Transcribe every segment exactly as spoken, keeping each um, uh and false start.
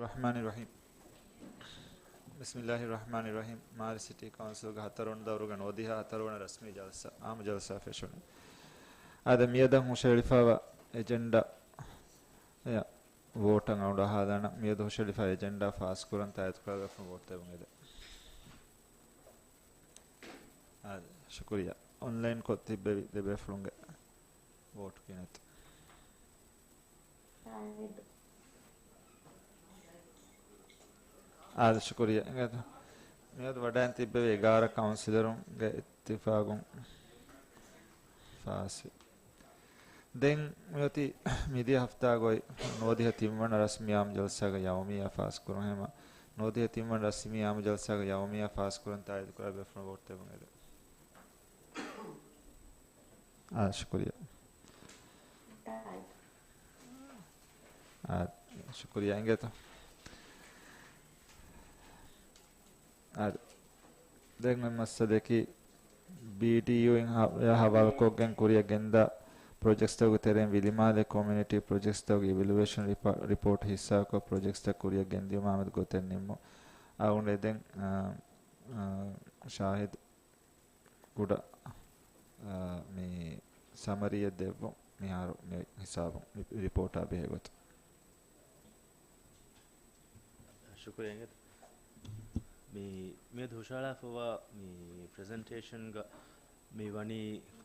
ރަޙްމާނި ރަޙީމް. ބިސްމިއްލާހި ރަޙްމާނި ރަޙީމް. މާލެ ސިޓީ ކައުންސިލްގެ ހަތަރުވަނަ ދައުރުގެ ނުވަދިހަ ހަތަރުވަނަ ރަސްމީ ޖަލްސާ، އާއްމު ޖަލްސާ ފެށުނީ. އާދެ، މިއަދަށް ހުށަހެޅިފައިވާ އެޖެންޑާ އެ ވޯޓަށް އަޅުގަނޑު އަހާލާނަން. މިއަދު ހުށަހެޅިފައި އެޖެންޑާ ފާސްކުރަން ތާއީދުކުރާ ބޭފުޅުން ވޯޓް ދެއްވުން އެދެން. އާދެ، ޝުކުރިއްޔާ. އޮންލައިން ކޮށް ތިއްބެވި ދެބޭފުޅުންގެ ވޯޓު ކިހިނެއްތަ؟ ޝާހިދު. އާދެ، ޝުކުރިއްޔާ. އިނގޭތޯ؟ މިއަދު ވަޑައިން ތިއްބެވި އެގާރަ ކައުންސިލަރުންގެ އިއްތިފާގުން ފާސްވި. ދެން މިއޮތީ މިދިޔަ ހަފްތާގައި ނުވަދިހަ ތިންވަނަ ރަސްމީ އާއްމު ޖަލްސާގެ ޔައުމިއްޔާ ފާސްކުރުން. ހަމަ ނުވަދިހަ ތިންވަނަ ރަސްމީ އާއްމު ޖަލްސާގެ ޔައުމިއްޔާ ފާސްކުރަން ތާއީދުކުރާ ބޭފުޅުން ވޯޓް ދެއްވުން އެދެން. އާ، ޝުކުރިއްޔާ. އާ، ޝުކުރިއްޔާ އިނގޭތޯ. އާ، ދެން މި މައްސަލައަކީ ބީޑީއުއިން ހަ-، ހަވާލުކޮށްގެން ކުރިއަށް ގެންދާ ޕްރޮޖެކްޓްސްތަކުގެ ތެރެއިން ވިލިމާލޭ ކޮމިއުނިޓީ ޕްރޮޖެކްޓްސްތަކުގެ އިވެލުއޭޝަން ރިޕޯ-، ރިޕޯޓް ހިއްސާކޮށް، ޕްރޮޖެކްޓްސްތައް ކުރިއަށް ގެންދިއުމާ މެދު ގޮތެއް ނިންމުން. އަޅުގަނޑު އެދެން، އާ، އާ، ޝާހިދު ކުޑަ، އާ، މި ސަމަރީއެއް ދެއްވުން މިހާރު މި ހިސާބުން މި ރިޕޯޓާ ބެހޭ ގޮތަށް. ޝުކުރިއްޔާ އިނގޭތޯ. މި، މިއަދު ހުށަހަޅާފައިވާ މި ޕްރެޒެންޓޭޝަންގަ މި ވަނީ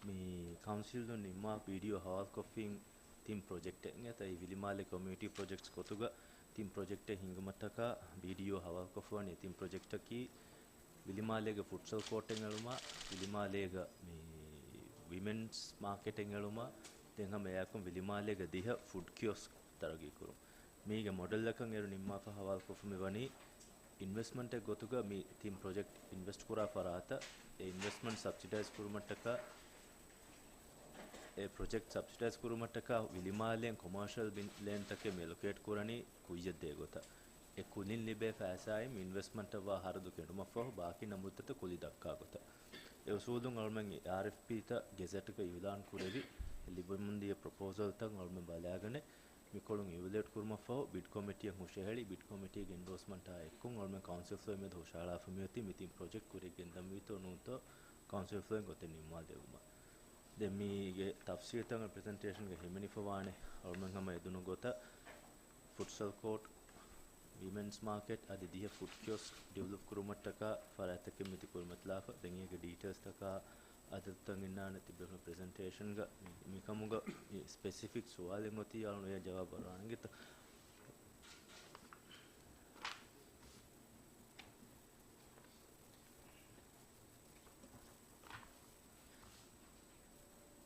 މި ކައުންސިލުން ނިންމާ ބީޑީއޯ ހަވާލުކޮށްފިން ތިން ޕްރޮޖެކްޓެއް އިނގޭތޯ. އެއީ ވިލިމާލެ ކޮމިއުނިޓީ ޕްރޮޖެކްޓްސް ގޮތުގަ ތިން ޕްރޮޖެކްޓެއް ހިންގުމަށްޓަކާ ބީޑީއޯ ހަވާލުކޮށްފަވަނީ. ތިން ޕްރޮޖެކްޓަކީ ވިލިމާލޭގެ ފުޓްސަލް ކޯޓެއް އެޅުމާ، ވިލިމާލޭގަ މި ވިމެންސް މާކެޓެއް އެޅުމާ، ދެން ހަމަ އެއާއެކު ވިލިމާލޭގަ ދިހަ ފުޑް ކިއޮސްކް ތަރައްގީ ކުރުން. މީގެ މޮޑެލްއަކަށް އޭރު ނިންމާފަ ހަވާލުކޮށްފަ މި ވަނީ އިންވެސްޓްމަންޓެއް ގޮތުގަ މި ތިން ޕްރޮޖެކްޓް އިންވެސްޓް ކުރާ ފަރާތަށް އެ އިންވެސްޓްމަންޓް ސަބްސިޑައިޒް ކުރުމަށްޓަކާ، އެ ޕްރޮޖެކްޓް ސަބްސިޑައިޒް ކުރުމަށްޓަކާ ވިލިމާލޭން ކޮމާޝަލް ބިން ލޭންތަކެއް މި އެލޮކޭޓް ކުރަނީ ކުއްޔަށް ދޭ ގޮތަށް. އެ ކުލިން ލިބޭ ފައިސާއިން އިންވެސްޓްމަންޓަށް ވާ ހަރަދު ކެނޑުމަށްފަހު ބާކީ ނަމޫދުތައް ކުލި ދައްކާ ގޮތަށް. އެ އުސޫލުން އަޅުމެން އާރްއެފްޕީތައް ގެޒެޓްގަ އިއުލާން ކުރެވި، ލިބެމުންދިޔަ ޕްރޮޕޯސަލްތައް އަޅުމެން ބަލާގަނެ، މިކޮޅުން އިވެލުއޭޓް ކުރުމަށްފަހު ބިޑް ކޮމިޓީއަށް ހުށަހެޅި، ބިޑް ކޮމިޓީގެ އެންޑޯސްމަންޓާ އެއްކޮށް އަޅުމެން ކައުންސިލް ފްލޯއިން މެދު ހުށަހަޅާފަ މިއޮތީ މި ތިން ޕްރޮޖެކްޓް ކުރިއަށް ގެންދަންވީތޯ ނޫންތޯ ކައުންސިލް ފްލޯއިން ގޮތެއް ނިންމާ ދެއްވުމަށް. ދެން މީގެ ތަފްސީލްތައް ޕްރެޒެންޓޭޝަންގަ ހިމެނިފަވާނެ. އަޅުމެން ހަމަ އެދުނު ގޮތަށް ފުޓްސަލް ކޯޓް، ވިމެންސް މާކެޓް އަދި ދިހަ ފުޑް ކިއޮސްކް ޑިވެލޮޕް ކުރުމަށްޓަކާ ފަރާތްތަކެއް މިތި ކުރިމަތިލާފަ. ދެން އޭގެ ޑީޓެއލްސްތަކާ އަދަދުތައް އިންނާނެ ތިބޭފުޅުން ޕްރެޒެންޓޭޝަންގަ. މި، މިކަމުގަ މި ސްޕެސިފިކް ސުވާލެއް އޮތީ އަޅުން އެ ޖަވާބު އަރާނެ އިނގޭތަ؟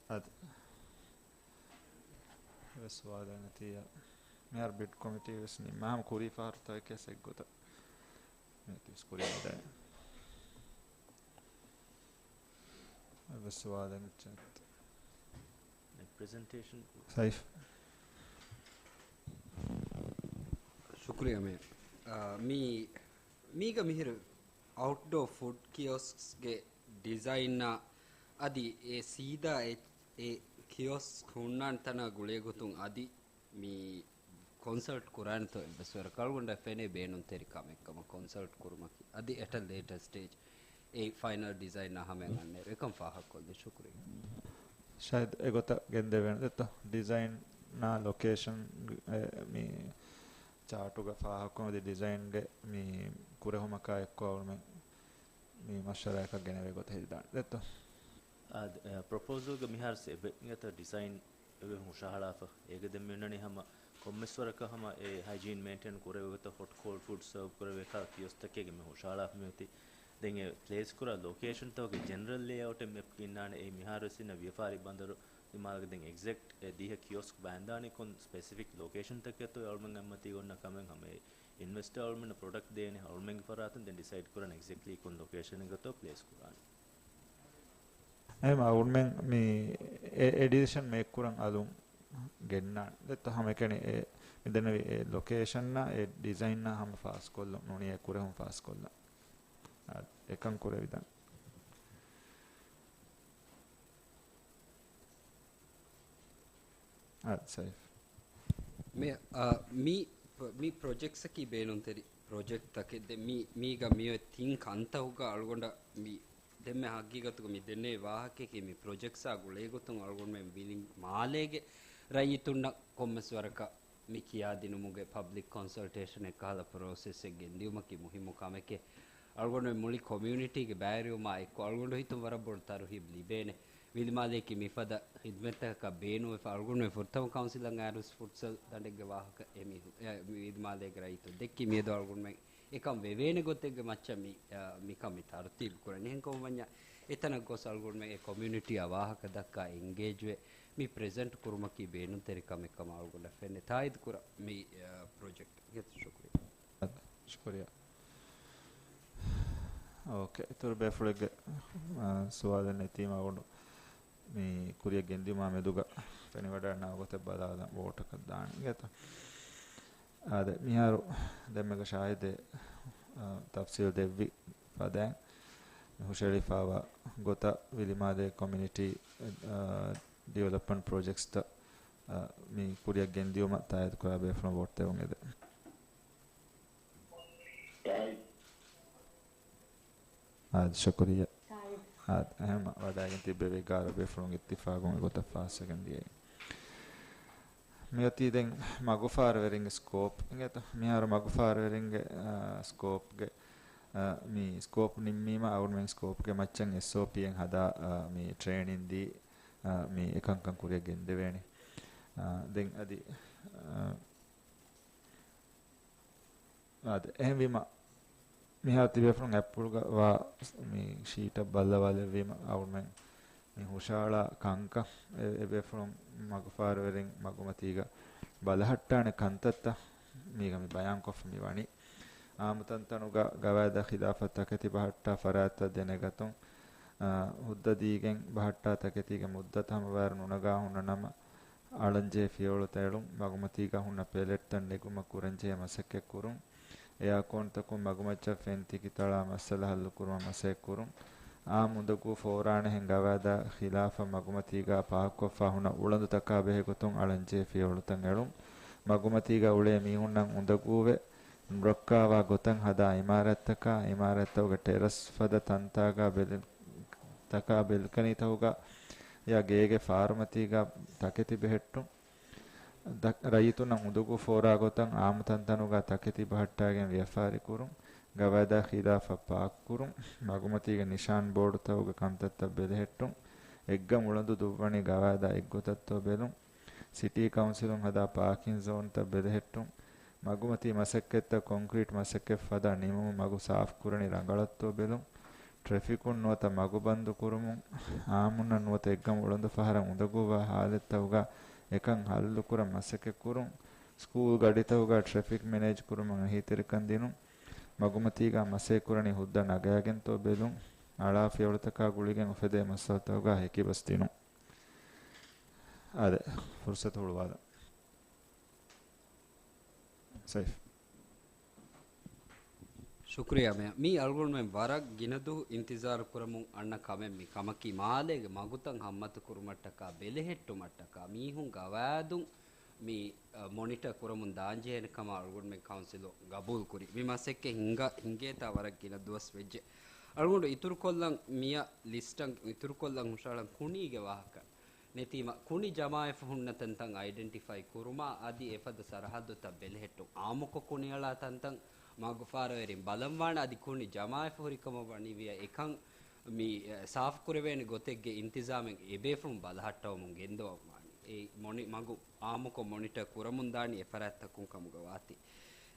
އަދި ވެސް ސުވާލެއް ނެތިއްޔާ. މިހާރު ބިޑް ކޮމިޓީ ވެސް ނިންމާ ހަމަ ކުރީ ފަހަރު ތަކެއް އެއްގޮތަށް. މިއޮތީ ވެސް ކުރިއަށް ދާނެ. އެއްވެސް ސުވާލެއް ނެތް. ޕްރެޒެންޓޭޝަން. ސައިފް. ޝުކުރިއްޔާ މޭ. އާ، މީ، މީގަ މިހިރު އައުޓްޑޯ ފުޑް ކިއޮސްކްގެ ޑިޒައިނާ އަދި އެ ސީދާ އެ، އެ ކިއޮސްކް ހުންނާން ތަނާ ގުޅޭ ގޮތުން އަދި މި ކޮންސަލްޓް ކުރާނެތޯ އެއްވެސް ވަރަކަށް އަޅުގަނޑަށް ފެނޭ ބޭނުންތެރި ކަމެއް ކަމަށް ކޮންސަލްޓް ކުރުމަކީ. އަދި އެޓަ ލޭޓަ ސްޓޭޖް އެ ފައިނަލް ޑިޒައިން އަހަމެން އަންނޭރު އެކަން ފާހަގަކޮށްލި. ޝުކުރިއްޔާ. ޝާހިދު އެގޮތަށް ގެންދެވޭނެ ދެއްތޯ؟ ޑިޒައިނާ ލޮކޭޝަން އެ، މި ޗާޓުގަ ފާހަގަކޮށް އަދި ޑިޒައިންގެ މި ކުރެހުމަކާ އެއްކޮށް އަޅުމެން މި މަޝްވަރާއަކަށް ގެނެވޭ ގޮތަށް ހެދިދާނެ ދެއްތޯ؟ އާ، ޕްރޮޕޯސަލްގަ މިހާރު ސެބެ އިނގޭތަ ޑިޒައިން އެބަ ހުށަހަޅާފަ. އޭގަ ދެން މި އޮންނަނީ ހަމަ ކޮންމެސް ވަރަކަށް ހަމަ އެ ހައިޖީން މެއިންޓެން ކުރެވޭ ގޮތަށް ހޮޓް ކޯލްޑް ފުޑް ސަރވް ކުރެވޭ ކަ-، ކިއޮސްކްތަކެއް މި ހުށަހަޅާފަ މިއޮތީ. ދެން އެ ޕްލޭސް ކުރާ ލޮކޭޝަންތަކުގެ ޖެނެރަލް ލޭއައުޓެއް މެޕް އިންނާނެ. އެ މިހާރު ވެސް އިންނަ ވިޔަފާރި ބަނދަރު ދިމާލަކަށް ދެން އެގްޒެކްޓް އެ ދިހަ ކިއޮސްކް ބާއްވާނީ ކޮން ސްޕެސިފިކް ލޮކޭޝަންތަކެއްތޯ އަޅުމެން އެއްމަތީގަ އޮންނަ ކަމެއް ހަމަ އެ އިންވެސްޓަރ އަޅުމެންނަށް ޕްރޮޑަކްޓް ދޭނެ އަޅުމެންގެ ފަރާތުން ދެން ޑިސައިޑް ކުރާނެ އެގްޒެކްޓްލީ ކޮން ލޮކޭޝަނެއްގަތޯ ޕްލޭސް ކުރާނީ. އެހެން އަޅުމެން މި އެ، އެ ޑިސިޝަން މޭކް ކުރަން އަލުން ގެންނާނެ. ދެއްތޯ ހަމައެކަނި އެ މިދެންނެވި އެ ލޮކޭޝަންއާ އެ ޑިޒައިންއާ ހަމަ ފާސްކޮށްލުން ނޫނީ އެ ކުރެހުން ފާސްކޮށްލަން. އާ، އެކަން ކުރެވިދާނެ. އާ، ސައިފް. މި، އާ، މި ޕް-، މި ޕްރޮޖެކްޓްސަކީ ބޭނުންތެރި ޕްރޮޖެކްޓްތަކެއް. ދެން މި، މީގަ މިއޮތް ތިން ކަންތަކުގަ އަޅުގަނޑަށް މި ދެންމެ ހަގީގަތުގަ މި ދެންނެވި ވާހަކައަކީ މި ޕްރޮޖެކްޓްސާ ގުޅޭގޮތުން އަޅުގަނޑުމެން ވިލި މާލޭގެ ރައްޔިތުންނަށް ކޮންމެސް ވަރަކަށް މި ކިޔާދިނުމުގެ ޕަބްލިކް ކޮންސަލްޓޭޝަނެއް ކަހަލަ ޕްރޮސެސްއެއް ގެންދިއުމަކީ މުހިއްމު ކަމެކޭ. އަޅުގަނޑުމެން މުޅި ކޮމިއުނިޓީގެ ބައިވެރިވުމާ އެއްކޮށް އަޅުގަނޑު ހިތުން ވަރަށް ބޮޑު ތަރުހީބު ލިބޭނެ. ވިލިމާލެއަކީ މިފަދަ ޚިދްމަތްތަކަކަށް ބޭނުންވެފަ އަޅުގަނޑުމެން ފުރަތަމަ ކައުންސިލަށް އައިރުވެސް ފުޓްސަލް ދަނޑެއްގެ ވާހަކަ އެ މީ، އެ މި ވިލިމާލޭގެ ރައްޔިތުން ދެއްކި މިއަދު އަޅުގަނޑުމެން އެކަން ވެވޭނެ ގޮތެއްގެ މައްޗަށް މި، އަ، މިކަން މި ތަރުތީބު ކުރަނީ. އެހެންކަމުން ވަންޏާ އެތަނަށް ގޮސް އަޅުގަނޑުމެން އެ ކޮމިއުނިޓީއާ ވާހަކަ ދައްކާ އެންގޭޖްވެ މި ޕްރެޒެންޓް ކުރުމަކީ ބޭނުންތެރި ކަމެއް ކަމަށް އަޅުގަނޑަށް ފެންނެ. ތާއީދު ކުރަން މި، އަ، ޕްރޮޖެކްޓް. ޝުކުރިއްޔާ. ޝުކުރިއްޔާ. އޯކޭ. އިތުރު ބޭފުޅެއްގެ، އާ، ސުވާލެއް ނެތީމަ އަޅުގަނޑު މި ކުރިއަށް ގެންދިއުމާ މެދުގަ ފެނިވަޑައިގަންނަވާ ގޮތަށް ބަލާލަން ވޯޓަކަށް ދާނެ އިނގޭތަ؟ އާދެ، މިހާރު ދެންމެގަ ޝާހިދެއް، އާ، ތަފްސީލް ދެއްވި ފަދައިން މި ހުށައެޅިފައިވާ ގޮތަށް ވިލިމާލޭ ކޮމިއުނިޓީ، އާ، ޑިވެލޮޕްމަންޓް ޕްރޮޖެކްޓްސްތައް، އާ، މި ކުރިއަށް ގެންދިއުމަށް ތާއީދުކުރާ ބޭފުޅުން ވޯޓް ދެވުން އެދެން. އާދެ، ޝުކުރިއްޔާ. އާދެ، އެހެން ވަޑައިގެން ތިއްބެވި އެގާރަ ބޭފުޅުން އިއްތިފާގުން އެގޮތަށް ފާސްވެގެން ދިޔައީ. މިއޮތީ ދެން މަގުފާރަވެރިންގެ ސްކޯޕް އިނގޭތަ؟ މިހާރު މަގުފާރަވެރިންގެ، އާ، ސްކޯޕްގެ، އާ، މި ސްކޯޕް ނިންމީމަ އަޅުގަނޑުމެން ސްކޯޕްގެ މައްޗަށް އެސްއޯޕީއެއް ހަދާ، އާ، މި ޓްރޭނިން ދީ، އާ، މި އެކަންކަން ކުރިއަށް ގެންދެވޭނެ. އާ، ދެން އަދި، އާ، އާދެ، އެހެންވީމަ، މިހާރު ތިބޭފުޅުން އަތްޕުޅުގަ ވާ މި ޝީޓަށް ބައްލަވާލެއްވީމަ، އަޅުގަނޑުމެން މި ހުށަހަޅާ ކަންކަން އެ، އެބޭފުޅުން މަގުފާރަވެރިން މަގުމަތީގަ ބަލަހައްޓާނެ ކަންތައްތައް މީގަ މި ބަޔާންކޮށްފަ މި ވަނީ. އާއްމު ތަންތަނުގަ ގަވާއިދާ ޚިލާފަށް ތަކެތި ބަހައްޓާ ފަރާތްތައް ދެނެގަތުން، އާ، ހުއްދަ ދީގެން ބަހައްޓާ ތަކެތީގެ މުއްދަތު ހަމަވާއިރު ނުނަގާ ހުންނަ ނަމަ، އަޅަންޖެހޭ ފިޔަވަޅުތައް އެޅުން، މަގުމަތީގަ ހުންނަ ޕެލެޓްތައް ނެގުމަށް ކުރަންޖެހޭ މަސައްކަތް ކުރުން، އެއާކޯންތަކުން މަގުމައްޗަށް ފެން ތިކިތަޅާ މައްސަލަ ހައްލުކުރުމަށް މަސައްކަތް ކުރުން، އާއްމު އުނދަގޫ ފޯރާނެހެން ގަވާއިދާ ޚިލާފަށް މަގުމަތީގަ ޕާކްކޮށްފަ ހުންނަ އުޅަނދުތަކާ ބެހޭގޮތުން އަޅަންޖެހޭ ފިޔަވަޅުތައް އެޅުން، މަގުމަތީގަ އުޅޭ މީހުންނަށް އުނދަގޫވެ ނުރައްކާވާ ގޮތަށް ހަދާ އިމާރާތްތަކާ، އިމާރާތްތަކުގެ ޓެރަސް ފަދަ ތަންތާގަ ބެލެ-، ތަކާ ބެލްކަނީތަކުގަ ޔާ ގޭގެ ފާރުމަތީގަ ތަކެތި ބެހެއްޓުން، ދަ-، ރައްޔިތުންނަށް އުނދަގޫ ފޯރާ ގޮތަށް އާއްމު ތަންތަނުގަ ތަކެތި ބަހައްޓާގެން ވިޔަފާރި ކުރުން، ގަވާއިދާ ޚިލާފަށް ޕާކްކުރުން، މަގުމަތީގެ ނިޝާން ބޯޑުތަކުގެ ކަންތައްތައް ބެލެހެއްޓުން، އެއްގަމު އުޅަނދު ދުއްވަނީ ގަވާއިދާ އެއްގޮތަށްތޯ ބެލުން، ސިޓީ ކައުންސިލުން ހަދާ ޕާކިން ޒޯންތައް ބެލެހެއްޓުން، މަގުމަތީ މަސައްކަތްތައް ކޮންކްރީޓް މަސައްކަތް ފަދަ ނިމުމުން މަގު ސާފުކުރަނީ ރަނގަޅަށްތޯ ބެލުން، ޓްރެފިކުން ނުވަތަ މަގު ބަންދު ކުރުމުން، އާއްމުންނަށް ނުވަތަ އެއްގަމު އުޅަނދު ފަހަރަށް އުނދަގޫވާ ހާލަތްތަކުގަ އެކަން ހައްލުކުރަން މަސައްކަތް ކުރުން، ސްކޫލް ގަޑިތަކުގަ ޓްރެފިކް މެނޭޖް ކުރުމަށް އެހީތެރިކަން ދިނުން، މަގުމަތީގަ މަސައްކަތް ކުރަނީ ހުއްދަ ނަގައިގެންތޯ ބެލުން، އަޅާ ފިޔަވަޅުތަކާ ގުޅިގެން އުފެދޭ މައްސަލަތަކުގަ ހެކިބަސް ދިނުން. އާދެ، ފުރުސަތު ހުޅުވާލަން. ސައިފް. ޝުކުރިއްޔާ މޭޔަރ. މީ އަޅުގަނޑުމެން ވަރަށް ގިނަ ދުވަހު އިންތިޒާރު ކުރަމުން އަންނަ ކަމެއް. މި ކަމަކީ މާލޭގެ މަގުތައް ހައްމަތު ކުރުމަށްޓަކާ ބެލެހެއްޓުމަށްޓަކާ މީހުން ގަވާއިދުން މި، އަ، މޮނިޓަ ކުރަމުން ދާންޖެހޭނެ ކަމަށް އަޅުގަނޑުމެން ކައުންސިލުން ގަބޫލު ކުރި. މި މަސައްކަތް ހިނގާ، ހިނގޭތާ ވަރަށް ގިނަ ދުވަސް ވެއްޖެ. އަޅުގަނޑު އިތުރުކޮށްލަން މިއަށް ލިސްޓަށް އިތުރުކޮށްލަން ހުށަހަޅަން ކުނީގެ ވާހަކަ. ނެތީމަ، ކުނި ޖަމާވެފަ ހުންނަ ތަންތަން އައިޑެންޓިފައި ކުރުމާ، އަދި އެފަދަ ސަރަހައްދުތައް ބެލެހެއްޓުން. އާއްމުކޮށް ކުނިއަޅާ ތަންތަން މަގުފާރަވެރިން ބަލަންވާނެ، އަދި ކުނި ޖަމާވެފަ ހުރިކަމަށް ވަނީވިޔަ އެކަން މި، އެ، ސާފުކުރެވޭނެ ގޮތެއްގެ އިންތިޒާމެއް އެބޭފުޅުން ބަލަހައްޓަވަމުން ގެންދަވަން ވާނެ. އެ މޮނި-، މަގު އާއްމުކޮށް މޮނިޓަ ކުރަމުން ދާނީ އެ ފަރާތްތަކުން ކަމުގަ ވާތީ.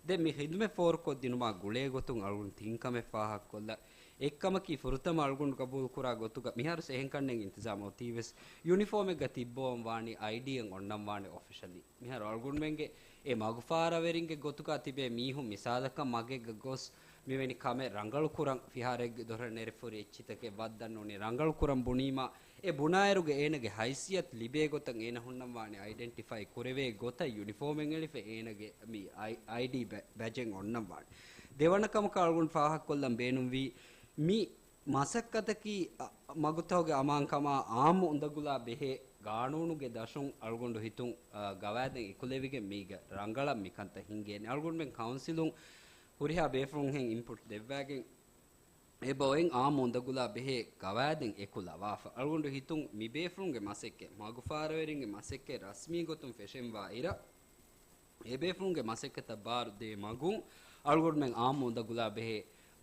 ދެން މި ޚިދުމަތް ފޯރުކޮށްދިނުމާ ގުޅޭ ގޮތުން އަޅުގަނޑު ތިން ކަމެއް ފާހަގަކޮށްލަ، އެއްކަމަކީ ފުރަތަމަ އަޅުގަނޑު ގަބޫލުކުރާ ގޮތުގަ މިހާރު އެހެން ކަންނެއް އިންތިޒާމް އޮތީވެސް ޔުނިފޯމެއްގަ ތިއްބަވަން ވާނީ އައިޑީއެއް އޮންނަން ވާނެ އޮފިޝަލީ. މިހާރު އަޅުގަނޑުމެންގެ އެ މަގުފާރަވެރިންގެ ގޮތުގަ ތިބޭ މީހުން މިސާލަކަށް މަގެއްގަ ގޮސް މިވެނި ކަމެއް ރަނގަޅުކުރަން ފިހާރައެއްގެ ދޮރަށް ނެރެފުރި އެއްޗިތަކެއް ވައްދަން ނޫނީ ރަނގަޅުކުރަން ބުނީމާ، އެ ބުނާއިރުގެ އޭނަގެ ހައިސިއްޔަތު ލިބޭ ގޮތަށް އޭނަ ހުންނަން ވާނެ އައިޑެންޓިފައި ކުރެވޭ ގޮތަށް ޔުނިފޯމެއް އެޅިފަ އޭނަގެ މި އައި-، އައިޑީ ބެ-، ބެޖެއް އޮންނަން ވާނެ. ދެވަނަ ކަމަކަށް އަޅުގަނޑު ފާހަގަކޮށްލަން ބޭނުންވީ މި މަސައްކަތަކީ، އަ، މަގުތަކުގެ އަމާންކަމާ އާއްމު އުނދަގުލާ ބެހޭ ގާނޫނުގެ ދަށުން އަޅުގަނޑު ހިތުން، އާ، ގަވާއިދެއް އެކުލެވިގެން މީގަ ރަނގަޅަށް މިކަންތައް ހިންގޭނެ. އަޅުގަނޑުމެން ކައުންސިލުން ހުރިހާ ބޭފުޅުންހެން އިންޕުޓް ދެއްވާގެން އެބައޮތް އާއްމު އުނދަގުލާ ބެހޭ ގަވާއިދެއް އެކުލަވާފަ. އަޅުގަނޑު ހިތުން މިބޭފުޅުންގެ މަސައްކަތް، މަގުފާރަވެރިންގެ މަސައްކަތް ރަސްމީ ގޮތުން ފެށެންވާ އިރަށް، އެބޭފުޅުންގެ މަސައްކަތަށް ބާރު ދޭ މަގުން އަޅުގަނޑުމެން އާއްމު އުނދަގުލާ ބެހޭ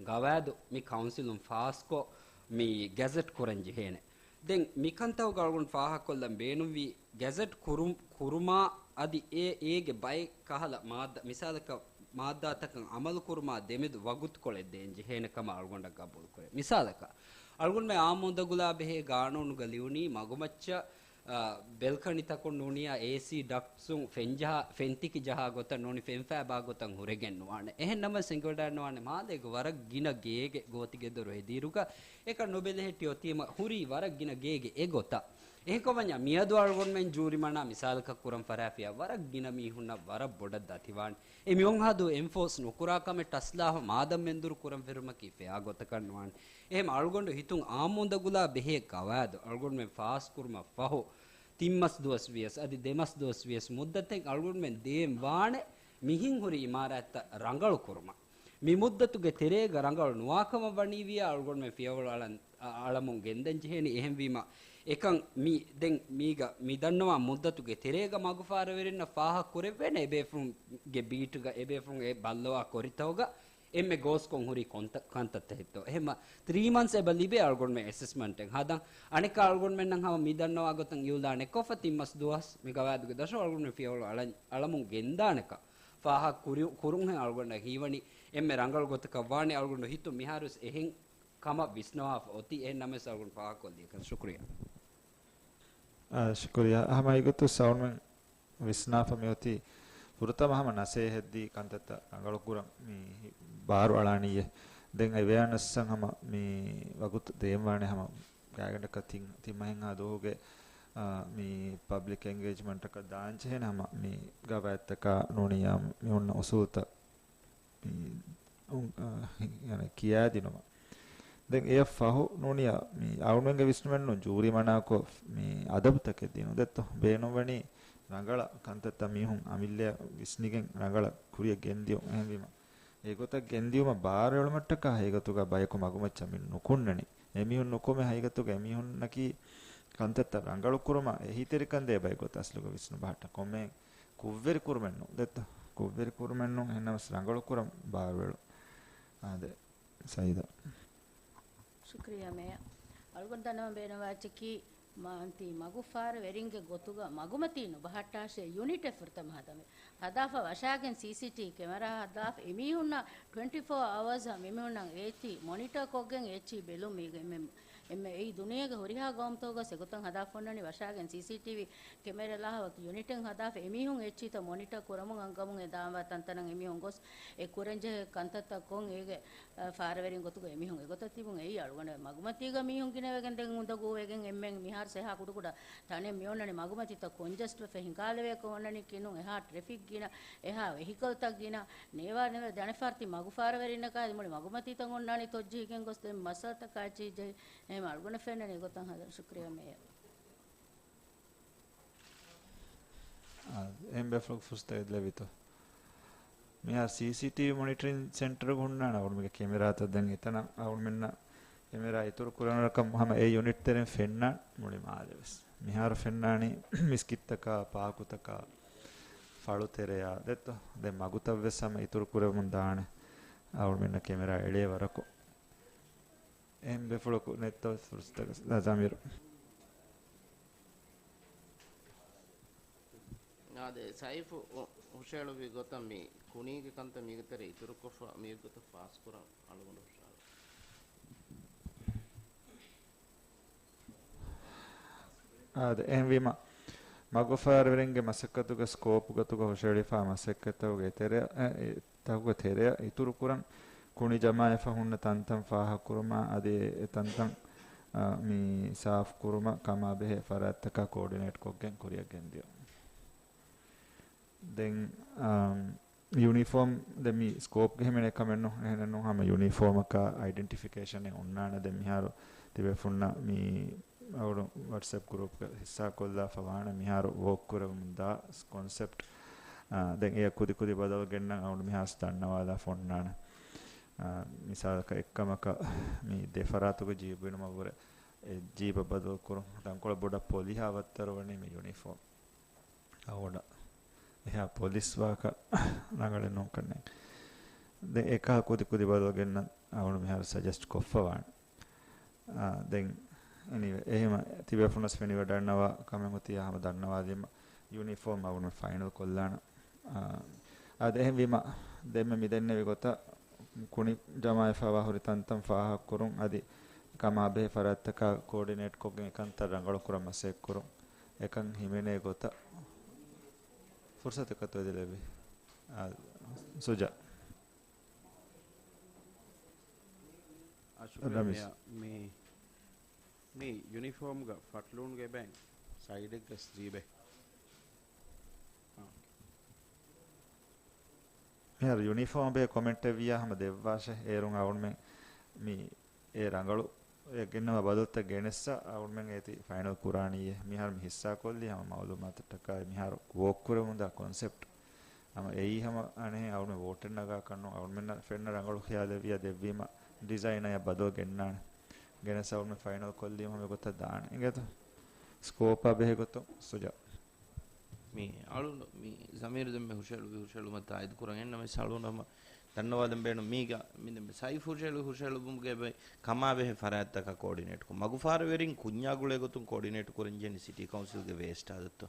ގަވާއިދު މި ކައުންސިލުން ފާސްކޮށް، މި ގެޒެޓް ކުރަން ޖެހޭނެ. ދެން މިކަންތައް އަޅުގަނޑު ފާހަގަކޮށްލަން ބޭނުންވީ، ގެޒެޓް ކުރު-، ކުރުމާ އަދި އެ، އޭގެ ބައެއް ކަހަލަ މާއްދާ، މިސާލަކަށް މާއްދާތަކަށް އަމަލު ކުރުމާ ދެމެދު ވަގުތުކޮޅެއް ދޭން ޖެހޭނެ ކަމަށް އަޅުގަނޑަށް ގަބޫލުކުރޭ. މިސާލަކަށް، އަޅުގަނޑުމެ އާއްމު އުނދަގުލާ ބެހޭ ގާނޫނުގަ ލިޔުނީ މަގުމައްޗަށް، އާ، ބެލްކަނިތަކުން ނޫނިޔާ އޭސީ ޑަކްޓްސުން ފެން ޖަހާ، ފެން ތިކި ޖަހާ ގޮތަށް ނޫނީ ފެން ފައިބާ ގޮތަށް ހުރެގެން ނުވާނެ. އެހެން ނަމަވެސް އެނގިވަޑައިގަންނަވާނެ މާލޭގެ ވަރަށް ގިނަ ގޭގެ ގޯތިގެދޮރު ހެދިއިރުގަ އެކަން ނުބެލެހެއްޓި އޮތީމަ ހުރީ ވަރަށް ގިނަ ގޭގެ އެ ގޮތަށް. އެހެންކޮމަންޏާ މިއަދު އަޅުގަނޑުމެން ޖޫރިމަނާ މިސާލަކަށް ކުރަން ފަރާފިޔާ ވަރަށް ގިނަ މީހުންނަށް ވަރަށް ބޮޑަށް ދަތިވާނެ. އެ މިއޮންހާދޫ އެންފޯސް ނުކުރާ ކަމެއް ޓަސްލާހު މާދަން މެންދުރު ކުރަން ފެރުމަކީ ފެއާ ގޮތަކަށް ނުވާނެ. އެހެން އަޅުގަނޑު ހިތުން އާއްމު އުނދަގުލާ ބެހޭ ގަވާއިދު އަޅުގަނޑުމެން ފާސްކުރުމަށް ފަހު، ތިން މަސް ދުވަސް ވިޔަސް އަދި ދެ މަސް ދުވަސް ވިޔަސް މުއްދަތެއް އަޅުގަނޑުމެން ދޭން ވާނެ މިހެން ހުރި އިމާރާތްތައް ރަނގަޅު ކުރުމަށް. މި މުއްދަތުގެ ތެރޭގަ ރަނގަޅު ނުވާކަމަށް ވަނީވިޔާ އަޅުގަނޑުމެން ފިޔަވަޅު އަޅަން، އަ، އަޅަމުން ގެންދަން ޖެހޭނީ. އެހެންވީމަ، އެކަން މި، ދެން މީގަ މި ދަންނަވާ މުއްދަތުގެ ތެރޭގަ މަގުފާރަވެރިންނަށް ފާހަގަ ކުރެވޭނެ އެބޭފުޅުންގެ ބީޓުގަ އެބޭފުޅުން އެ ބައްލަވާ ކޮރިތަކުގަ އެންމެ ގޯސްކޮށް ހުރި ކޮންތަ-، ކަންތައްތައް ހެއްތޯ. އެހެންމަ ތްރީ މަންތްސް އެބަ ލިބޭ އަޅުގަނޑުމެން އެސެސްމަންޓެއް ހަދަން. އަނެއްކާ އަޅުގަނޑުމެންނަށް ހަމަ މި ދަންނަވާ ގޮތަށް އިއުލާނެއް ކޮށްފަ ތިން މަސް ދުވަސް މި ގަވާއިދުގެ ދަށުން އަޅުގަނޑުމެން ފިޔަވަޅު އަޅަން، އަޅަމުން ގެންދާނެކަން ފާހަގަ ކުރި-، ކުރުންހެން އަޅުގަނޑަށް ހީވަނީ އެންމެ ރަނގަޅު ގޮތަކަށް ވާނެ. އަޅުގަނޑު ހިތުން މިހާރުވެސް އެހެން ކަމަށް ވިސްނަވާފަ އޮތީ. އެހެން ނަމަވެސް އަޅުގަނޑު ފާހަގަކޮށްލިޔަކަން ޝުކުރިއްޔާ. އާ، ޝުކުރިއްޔާ. ހަމަ އެގޮތުން ސައުންމެން ވިސްނާފަ މިއޮތީ ފުރަތަމަ ހަމަ ނަސޭހަތްދީ ކަންތައްތައް ރަނގަޅުކުރަން މި ބާރު އަޅާނީއޭ. ދެން އެވެޔާނަސްސަން ހަމަ މި ވަގުތު ދޭންވާނެ ހަމަ ގާތްގަނޑަކަށް ތިން، ތިން މަހެއްހާ ދުވަހުގެ، އާ، މި ޕަބްލިކް އެންގޭޖްމަންޓަކަށް ދާންޖެހޭނެ ހަމަ މި ގަވާއިދްތަކާ ނޫނިއްޔާ މި ހުންނަ އުސޫލްތައް މި، އު-، އާ، ޔަނީ ކިޔާދިނުމަށް. ދެން އެއަށް ފަހު ނޫނިއްޔާ މި އަޅުގަނޑުގެ ވިސްނުމެއްނު ޖޫރީ މަނާކޮށް މި އަދަބުތަކެއް ދިނުން ދެއްތޯ. ބޭނުންވަނީ ރަނގަޅަށް ކަންތައްތައް މީހުން އަމިއްލައަށް ވިސްނިގެން ރަނގަޅަށް ކުރިއަށް ގެންދިޔުން. އެހެންވީމަ، އެގޮތަށް ގެންދިޔުމަށް ބާރުއެޅުމަށްޓަކާ އެގޮތުގަ ބަޔަކު މަގުމައްޗަށް މި ނުކުންނަނީ. އެމީހުން ނުކުމެ ހަގީގަތުގަ އެމީހުންނަކީ ކަންތައްތައް ރަނގަޅުކުރުމަށް އެހީތެރިކަން ދޭ ބައި ގޮތަށް އަސްލުގަ ވިސްނު ބަހައްޓަ. ކޮންމެ ކުށްވެރި ކުރުމެއް ނޫން ދެއްތޯ. ކުށްވެރި ކުރުމެއް ނޫން. އެހެންނަމަވެސް ރަނގަޅުކުރަން ބާރުއެޅު. އާދެ، ސައީދާ. ޝުކްރިއްޔާ މޭޔަރ. އަޅުގަނޑު ދަންނަވަން ބޭނުންވާ އެއްޗަކީ މާ-، އަންތީ މަގުފާރަވެރިންގެ ގޮތުގަ މަގުމަތީ ނުބަހައްޓާށޭ ޔުނިޓެއް ފުރަތަމަ ހަދަންވީ. ހަދާފަ ވަށާގެން ސީސީޓީ ކެމެރާ ހަދާފަ އެމީހުންނަށް ޓްވެންޓީ ފޯ އަވަރސް މިމީހުންނަށް އޭތި މޮނިޓަރ ކޮށްގެން އޭތި ބެލުން މީގެ އެންމެ، އެންމެ އެއީ ދުނިޔޭގެ ހުރިހާ ގައުމުތަކުގަ އެގޮތަށް ހަދާފަ އޮންނަނީ. ވަށާގެން ސީސީޓީވީ ކެމެރާ ލާހަވަކި ޔުނިޓެއް ހަދާފަ އެމީހުން އޭތިތައް މޮނިޓަރ ކުރަމުން އަންގަމުން އެ ދާންވާ ތަންތަނަށް އެމީހުން ގޮސް އެ ކުރަންޖެހޭ ކަންތައްތައް ކޮށް އޭގެ އަ، ފާރަވެރިން ގޮތުގަ އެމީހުން އެގޮތަށް ތިބުން އެއީ އަޅުގަނޑު މަގުމަތީގަ މީހުން ގިނަވެގެން ދެން އުނދަގޫވެގެން އެންމެން މިހާރު ސޭހާ ކުޑަކުޑަ ތަނެއް މިއޮންނަނީ މަގުމަތިތައް ކޮންޖެސްޓްވެފަ ހިނގާލެވޭކަށް އޮންނަނީ ކިނުން އެހާ ޓްރެފިކް ގިނަ އެހާ ވެހިކަލްތައް ގިނަ ނޭވާ ނޭވާ ދަނެފާރު ތި މަގުފާރަވެރިންނަކާ މުޅި މަގުމަތީތައް އޮންނާނީ ތޮއްޖެހިގެން ގޮސް ދެން މައްސަލަތަކާ ޖެހި ޖެހި އެހެން އަޅުގަނޑަށް ފެންނަނީ އެގޮތަށް ހަދަން. ޝުކްރިޔާ މޭޔަރ. އާ، އެހެން ބޭފުޅަކު ފުރުސަތެއް ލެވިތޯ. މިހާރު ސީސީޓީވީ މޮނިޓަރިން ސެންޓަރުގަ ހުންނާނެ އަޅުގަނޑުމެންގެ ކެމެރާތައް ދެން އެތަނަށް އަޅުގަނޑުމެންނަށް ކެމެރާ އިތުރު ކުރަން ރަކަށް ހަމަ އެ ޔުނިޓް ތެރެއިން ފެންނާނެ މުޅި މާލެ ވެސް. މިހާރު ފެންނާނީ މިސްކިތްތަކާ، ޕާކުތަކާ، ފަޅު ތެރެއާ ދެއްތޯ. ދެން މަގުތައް ވެސް ހަމަ އިތުރު ކުރެވެމުން ދާނެ އަޅުގަނޑުމެންނަށް ކެމެރާ އެޅޭ ވަރަކު. އެހެން ބޭފުޅަކު ނެތްތޯ ފުރުސަތަކަށް ޒަމީރު. އާދެ، ސައިފު ހުށައެޅުއްވި ގޮތަށް މި ކުނީގެ ކަންތައް މީގެ ތެރެ އިތުރުކޮށްފަ މީގެ ގޮތަށް ފާސްކުރަން އަޅުގަނޑު ހުށައަޅަން. އާދެ، އެހެންވީމަ، މަގުފާރަވެރިންގެ މަސައްކަތުގެ ސްކޯޕް ގޮތުގަ ހުށައެޅިފާ މަސައްކަތްތަކުގެ ތެރެ، އެ، އެ، ތަކުގެ ތެރެއަށް އިތުރުކުރަން، ކުނި ޖަމާވެފަ ހުންނަ ތަންތަން ފާހަގަކުރުމާ، އަދި އެ ތަންތަން، އަ، މި ސާފުކުރުމަށް ކަމާބެހޭ ފަރާތްތަކާ ކޯޑިނޭޓްކޮށްގެން ކުރިއަށް ގެންދިޔުން. ދެން، އަ، ޔުނީފޯމް، ދެން މި ސްކޯޕްގެ ހިމެނޭ ކަމެއްނު، އެހެނެއްނު ހަމަ ޔުނީފޯމަކާ އައިޑެންޓިފިކޭޝަނެއް އޮންނާނެ. ދެން މިހާރު ތިބޭފުންނަށް މި އަޅުގަނޑު ވަޓްސްއެޕް ގްރޫޕްގަ ހިއްސާކޮށްލާފަ ވާނެ މިހާރު ވޯކް ކުރެވުމުންދާ ކޮންސެޕްޓް. އާ، ދެން އެ ކުދި ކުދި ބަދަލު ގެންނަން އަޅުގަނޑު މިހާރު ދަންނަވާލާފަ އޮންނާނެ. އާ، މިސާލަކަށް އެއްކަމަކަށް މި ދެ ފަރާތުގެ ޖީބު ބިނުމަށްވުރެ އެ ޖީބަށް ބަދަލުކުރުން. ތަންކޮޅެއް ބޮޑަށް ޕޮލިހާ ވައްތަރު ވަނީ މި ޔުނީފޯމް. އަޅުގަނޑަށް އެހާ ޕޮލިސް ވާކަށް ރަނގަޅެއް ނޫންކަންނޭނގެ. ދެން އެކާ ކުދި ކުދި ބަދަލު ގެންނަން އަޅުގަނޑު މިހާރު ސަޖެސްޓް ކޮށްފަ ވާނެ. އާ، ދެން އެނީވޭ، އެހެން ތިބޭފުޅުންވެސް ފެނިވަޑައިގަންނަވާ ކަމެއް އޮތީ ހަމަ ދަންނަވާލީމަ ޔުނީފޯމް އަޅުގަނޑު ފައިނަލް ކޮށްލާނަން. އާ، އާދެ، އެހެންވީމަ ދެންމެ މި ދެންނެވި ގޮތަށް ކުނި ޖަމާވެފައިވާ ހުރި ތަންތަން ފާހަގަކުރުން، އަދި ކަމާބެހޭ ފަރާތްތަކާ ކޯޑިނޭޓްކޮށްގެން އެކަންތައް ރަނގަޅުކުރަން މަސައްކަތްކުރުން. އެކަން ހިމެނޭ ގޮތަށް ފުރުސަތަކަށް ތޮއިދެލެވި. އާ، ސުޖާ. އާ، ޝުކުރިއްޔާ. ރަމީސް. މި، މި، މި ޔުނީފޯމްގަ ފަޓްލޫންގެ ބައިން ސައިޑެއްގަ ޖީބެއް. އާ. މިހާރު ޔުނީފޯމް ބޭ ކޮމެންޓެއް ވިއްޔާ ހަމަ ދެއްވާށޭ. އޭރުން އަޅުގަނޑުމެން މި އެ ރަނގަޅު އެ ގެންނަވާ ބަދަލުތައް ގެނެއްސަ އަޅުމެން އޭތި ފައިނަލް ކުރާނީއޭ. މިހާރު މި ހިއްސާކޮށްލީ ހަމަ މައުލޫމާތަށްޓަކާއި މިހާރު ވޯކް ކުރެވުމުންދާ ކޮންސެޕްޓް. ހަމަ އެއީ ހަމަ އަނެއް އަޅުމެން ވޯޓެއް ނަގާކަށްނު އަޅުމެންނަށް ފެންނަ ރަނގަޅު ޚިޔާލެއް ވިއްޔާ ދެއްވީމަ ޑިޒައިނަށް ބަދަލު ގެންނާނެ. ގެނެސް އަޅުމެން ފައިނަލް ކޮށްލީމަ ހަމަ ގޮތަށް ދާނެ. އިނގޭތޯ؟ ސްކޯޕާ ބެހޭ ގޮތުން ސުޖާ. މި އަޅުން މި ޒަމީރު ދެންމެ ހުށައެޅު، ހުށައެޅުމަށް ތާއީދު ކުރަން އެންނަމެސް އަޅުން ހަމަ ދަންނަވާލަން ބޭނުން މީގަ މި ދެންމެ ސައިފް ހުށައެޅު، ހުށައެޅުމުގެ ބައި ކަމާބެހޭ ފަރާތްތަކާ ކޯޑިނޭޓްކޮށް މަގުފާރުވެރިން ކުންޏާގުޅޭ ގޮތުން ކޯޑިނޭޓް ކުރަން ޖެހެނީ ސިޓީ ކައުންސިލްގެ ވޭސްޓާ ދޮއްތޯ؟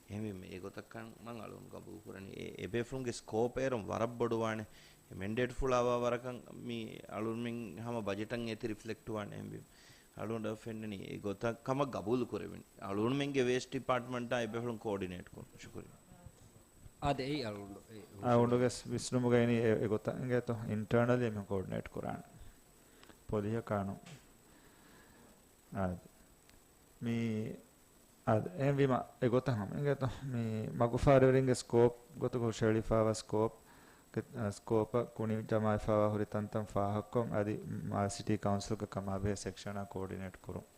އެހެންވީމަ އެގޮތަށް ކަމަށް އަޅުން ގަބޫލު ކުރަނީ. އެ، އެބޭފުޅުންގެ ސްކޯޕް އޭރުން ވަރަށް ބޮޑުވާނެ. އެ މެންޑޭޓްފުޅާވާ ވަރަކަށް މި އަޅުންމެން ހަމަ ބަޖެޓަށް އޭތި ރިފްލެކްޓް ވާނެ. އެހެންވީމަ އަޅުގަނޑަށް ފެންނަނީ އެ ގޮތަށް ކަމަށް ގަބޫލު ކުރެވެނީ. އަޅުގަނޑުމެންގެ ވޭސްޓް ޑިޕާޓްމަންޓާ އެބޭފުޅުން ކޯޑިނޭޓް ކުރުން. ޝުކުރިއްޔާ. އާދެ، އެއީ އަޅުގަނޑު، އެ، އަޅުގަނޑުގެ ވިސްނުމުގައި އިނީ އެ، އެގޮތަށް އިނގޭތޯ، އިންޓާނަލީ އެމީހުން ކޯޑިނޭޓް ކުރާނެ. ޕޮލިހަކާނު. އާދެ. މި އާދެ، އެހެންވީމަ އެގޮތަށް ހަމަ އިނގޭތޯ، މި މަގުފާރުވެރިންގެ ސްކޯޕް ގޮތުގަ ހުށަހެޅިފައިވާ ސްކޯޕް، ސްކޯޕަށް ކުނި ޖަމާވެފައިވާ ހުރި ތަންތަން ފާހަގަކޮށް، އަދި މާލެ ސިޓީ ކައުންސިލްގެ ކަމާބެހޭ ސެކްޝަނާ ކޯޑިނޭޓް ކުރުން.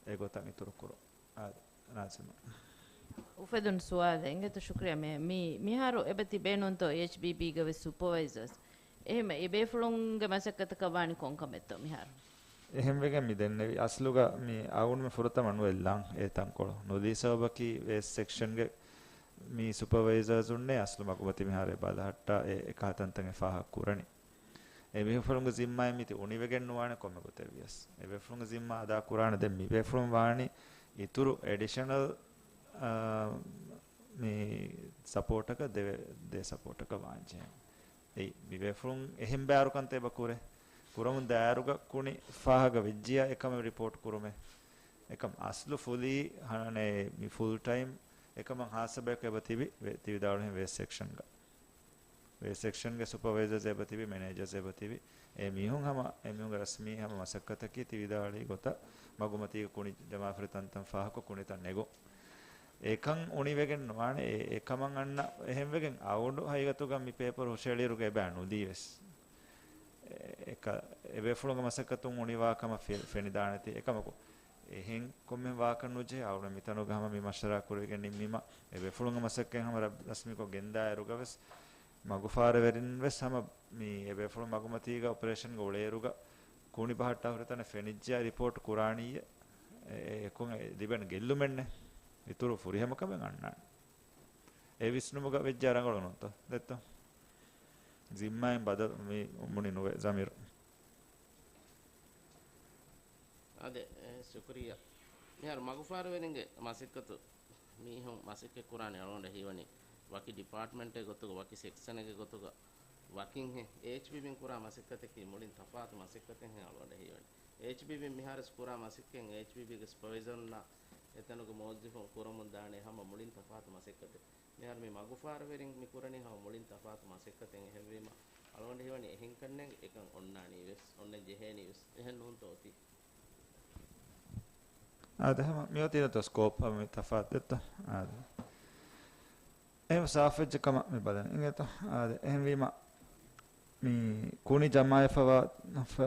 އެގޮތަށް އިތުރު ކުރުން. އާދެ، ނާޒިމާ. އުފެދުނު ސުވާލެއް އިނގޭތޯ ޝުކުރިއްޔާ. މި، މި، މިހާރު އެބަ ތިބޭނުންތޯ އެޗްބީބީގަ ވެސް ސުޕަވައިޒަރސް؟ އެހެންވީމަ އެބޭފުޅުންގެ މަސައްކަތަކަށް ވާނީ ކޮން ކަމެއްތޯ މިހާރު؟ އެހެންވެގެން މި ދެންނެވި އަސްލުގަ މި އަޅުގަނޑުމެން ފުރަތަމަ ނުވެ ލަން އެ ތަންކޮޅު ނުލީ ސަބަބަކީ ވޭސްޓް ސެކްޝަންގެ މި ސުޕަވައިޒަރސް އުންނޭ އަސްލު މަގުމަތީ މިހާރު އެ ބަލަހައްޓާ އެ އެކަހަލަ ތަންތަން އެ ފާހަގަ ކުރަނީ. އެ ބޭފުޅުންގެ ޒިންމާއެއް މިތި އުނިވެގެން ނުވާނެ ކޮންމެ ގޮތެއް ވިޔަސް. އެ ބޭފުޅުންގެ ޒިންމާ އަދާ ކުރާނެ. ދެން މި ބޭފުޅުން ވާނީ އިތުރު އެޑިޝަނަލް، އާ، މި ސަޕޯޓަކަށް ދެވެ، ދޭ ސަޕޯޓަކަށް ވާންޖެހޭ. އެއީ، މި ބޭފުޅުން އެހެން ބާރު ކަންތައް އެބަ ކުރޭ. ކުރަމުން ދާއިރުގަ ކުނި ފާހަގަ ވެއްޖިޔާ އެކަމެއް ރިޕޯޓް ކުރުމޭ. އެކަމް އަސްލު ފުލީ ހަނަނޭ މި ފުލް ޓައިމް އެކަމަށް ހާއްސަ ބަޔަކު އެބަ ތިބި، ވެ-، ތި ވިދާޅުވިހެން ވޭސްޓް ސެކްޝަންގަ. ވޭސްޓް ސެކްޝަންގެ ސުޕަވައިޒަރސް އެބަ ތިބި، މެނޭޖަރސް އެބަ ތިބި. އެ މީހުން ހަމަ، އެ މީހުންގެ ރަސްމީ ހަމަ މަސައްކަތަކީ ތި ވިދާޅުވި ގޮތަށް މަގުމަތީގަ ކުނި ޖަމާފަރި ތަންތަން ފާހަގަ ކުނިތައް ނެގުން. އެކަން އުނިވެގެން ނުވާނެ. އެ، އެކަމަށް އަންނަ އެހެންވެގެން އަޅުގަނޑު ހަގީގަތުގަ މި ޕޭޕަރު ހުށަހެޅިއިރުގަ އެބަ ނުދީ ވެސް. އެ، އެކަ-، އެބޭފުޅުންގެ މަސައްކަތުން އުނިވާ ކަމަށް ފެ-، ފެނިދާނެތީ. އެކަމަކު، އެހެން ކޮންމެ ވާކަށް ނުޖެހޭ. އަޅުގަނޑު މިތަނުގަ ހަމަ މި މަޝްވަރާ ކުރެވިގެން ނިންމީމަ، އެބޭފުޅުންގެ މަސައްކަތް ހަމަ ރަ-، ރަސްމީކޮށް ގެންދާއިރުގަ ވެސް، މަގުފާރުވެރިން ވެސް ހަމަ މި އެބޭފުޅުން މަގުމަތީގަ އޮޕަރޭޝަންގަ އުޅޭއިރުގަ، ކުނި ބަހައްޓާ ހުރި ތަނެއް ފެނިއްޖެޔާ ރިޕޯޓް ކުރާނީއޭ. އެ-، އެ-، އެކުން އެ ލިބެން ގެއްލުމެއްނެއް. އިތުރު ފުރިހަމަ ކަމެއް އަންނާނެ. އެ ވިސްނުމުގަ ވެއްޖާ ރަނގަޅު ނޫންތޯ؟ ދެއްތޯ؟ ޒިންމާއިން ބަދަލު މި މުނި ނުވޭ ޒަމީރު. އާދެ، އެ، ޝުކުރިއްޔާ. މިހާރު މަގުފާރުވެރިންގެ މަސައްކަތު މީހުން މަސައްކަތް ކުރާނެ އަޅުގަނޑަށް ހީވަނީ ވަކި ޑިޕާޓްމަންޓެއް ގޮތުގަ، ވަކި ސެކްޝަނެއްގެ ގޮތުގަ ވަކިންހެން. އެޗްބީބީން ކުރާ މަސައްކަތަކީ މުޅިން ތަފާތު މަސައްކަތެއްހެން އަޅުގަނޑަށް ހީވަނީ. އެޗްބީބީން މިހާރުވެސް ކުރާ މަސައްކަތް އެޗްބީބީގެ ސުޕަވައިޒަރުންނާ އެތަނުގެ މުވައްޒަފުން ކުރަމުން ދާނެ ހަމަ މުޅިން ތަފާތު މަސައްކަތެއް. މިހާރު މި މަގުފާރުވެރިން މި ކުރަނީ ހަމަ މުޅިން ތަފާތު މަސައްކަތެއް. އެހެންވީމަ، އަޅުގަނޑަށް ހީވަނީ އެހެން ކަންނޭނގެ އެކަން އޮންނާނީ ވެސް، އޮންނަން ޖެހޭނީ ވެސް. އެހެން ނޫންތޯ އޮތީ؟ އާދެ، ހަމަ މިއޮތީ ނުތޯ ސްކޯޕް ހަމަ މި ތަފާތު ދެއްތޯ؟ އާދެ. އެހެން ސާފުވެއްޖެ ކަމަށް މި ބަލަނީ. އިނގޭތޯ؟ އާދެ، އެހެންވީމަ، މި ކުނި ޖަމާވެފަވާ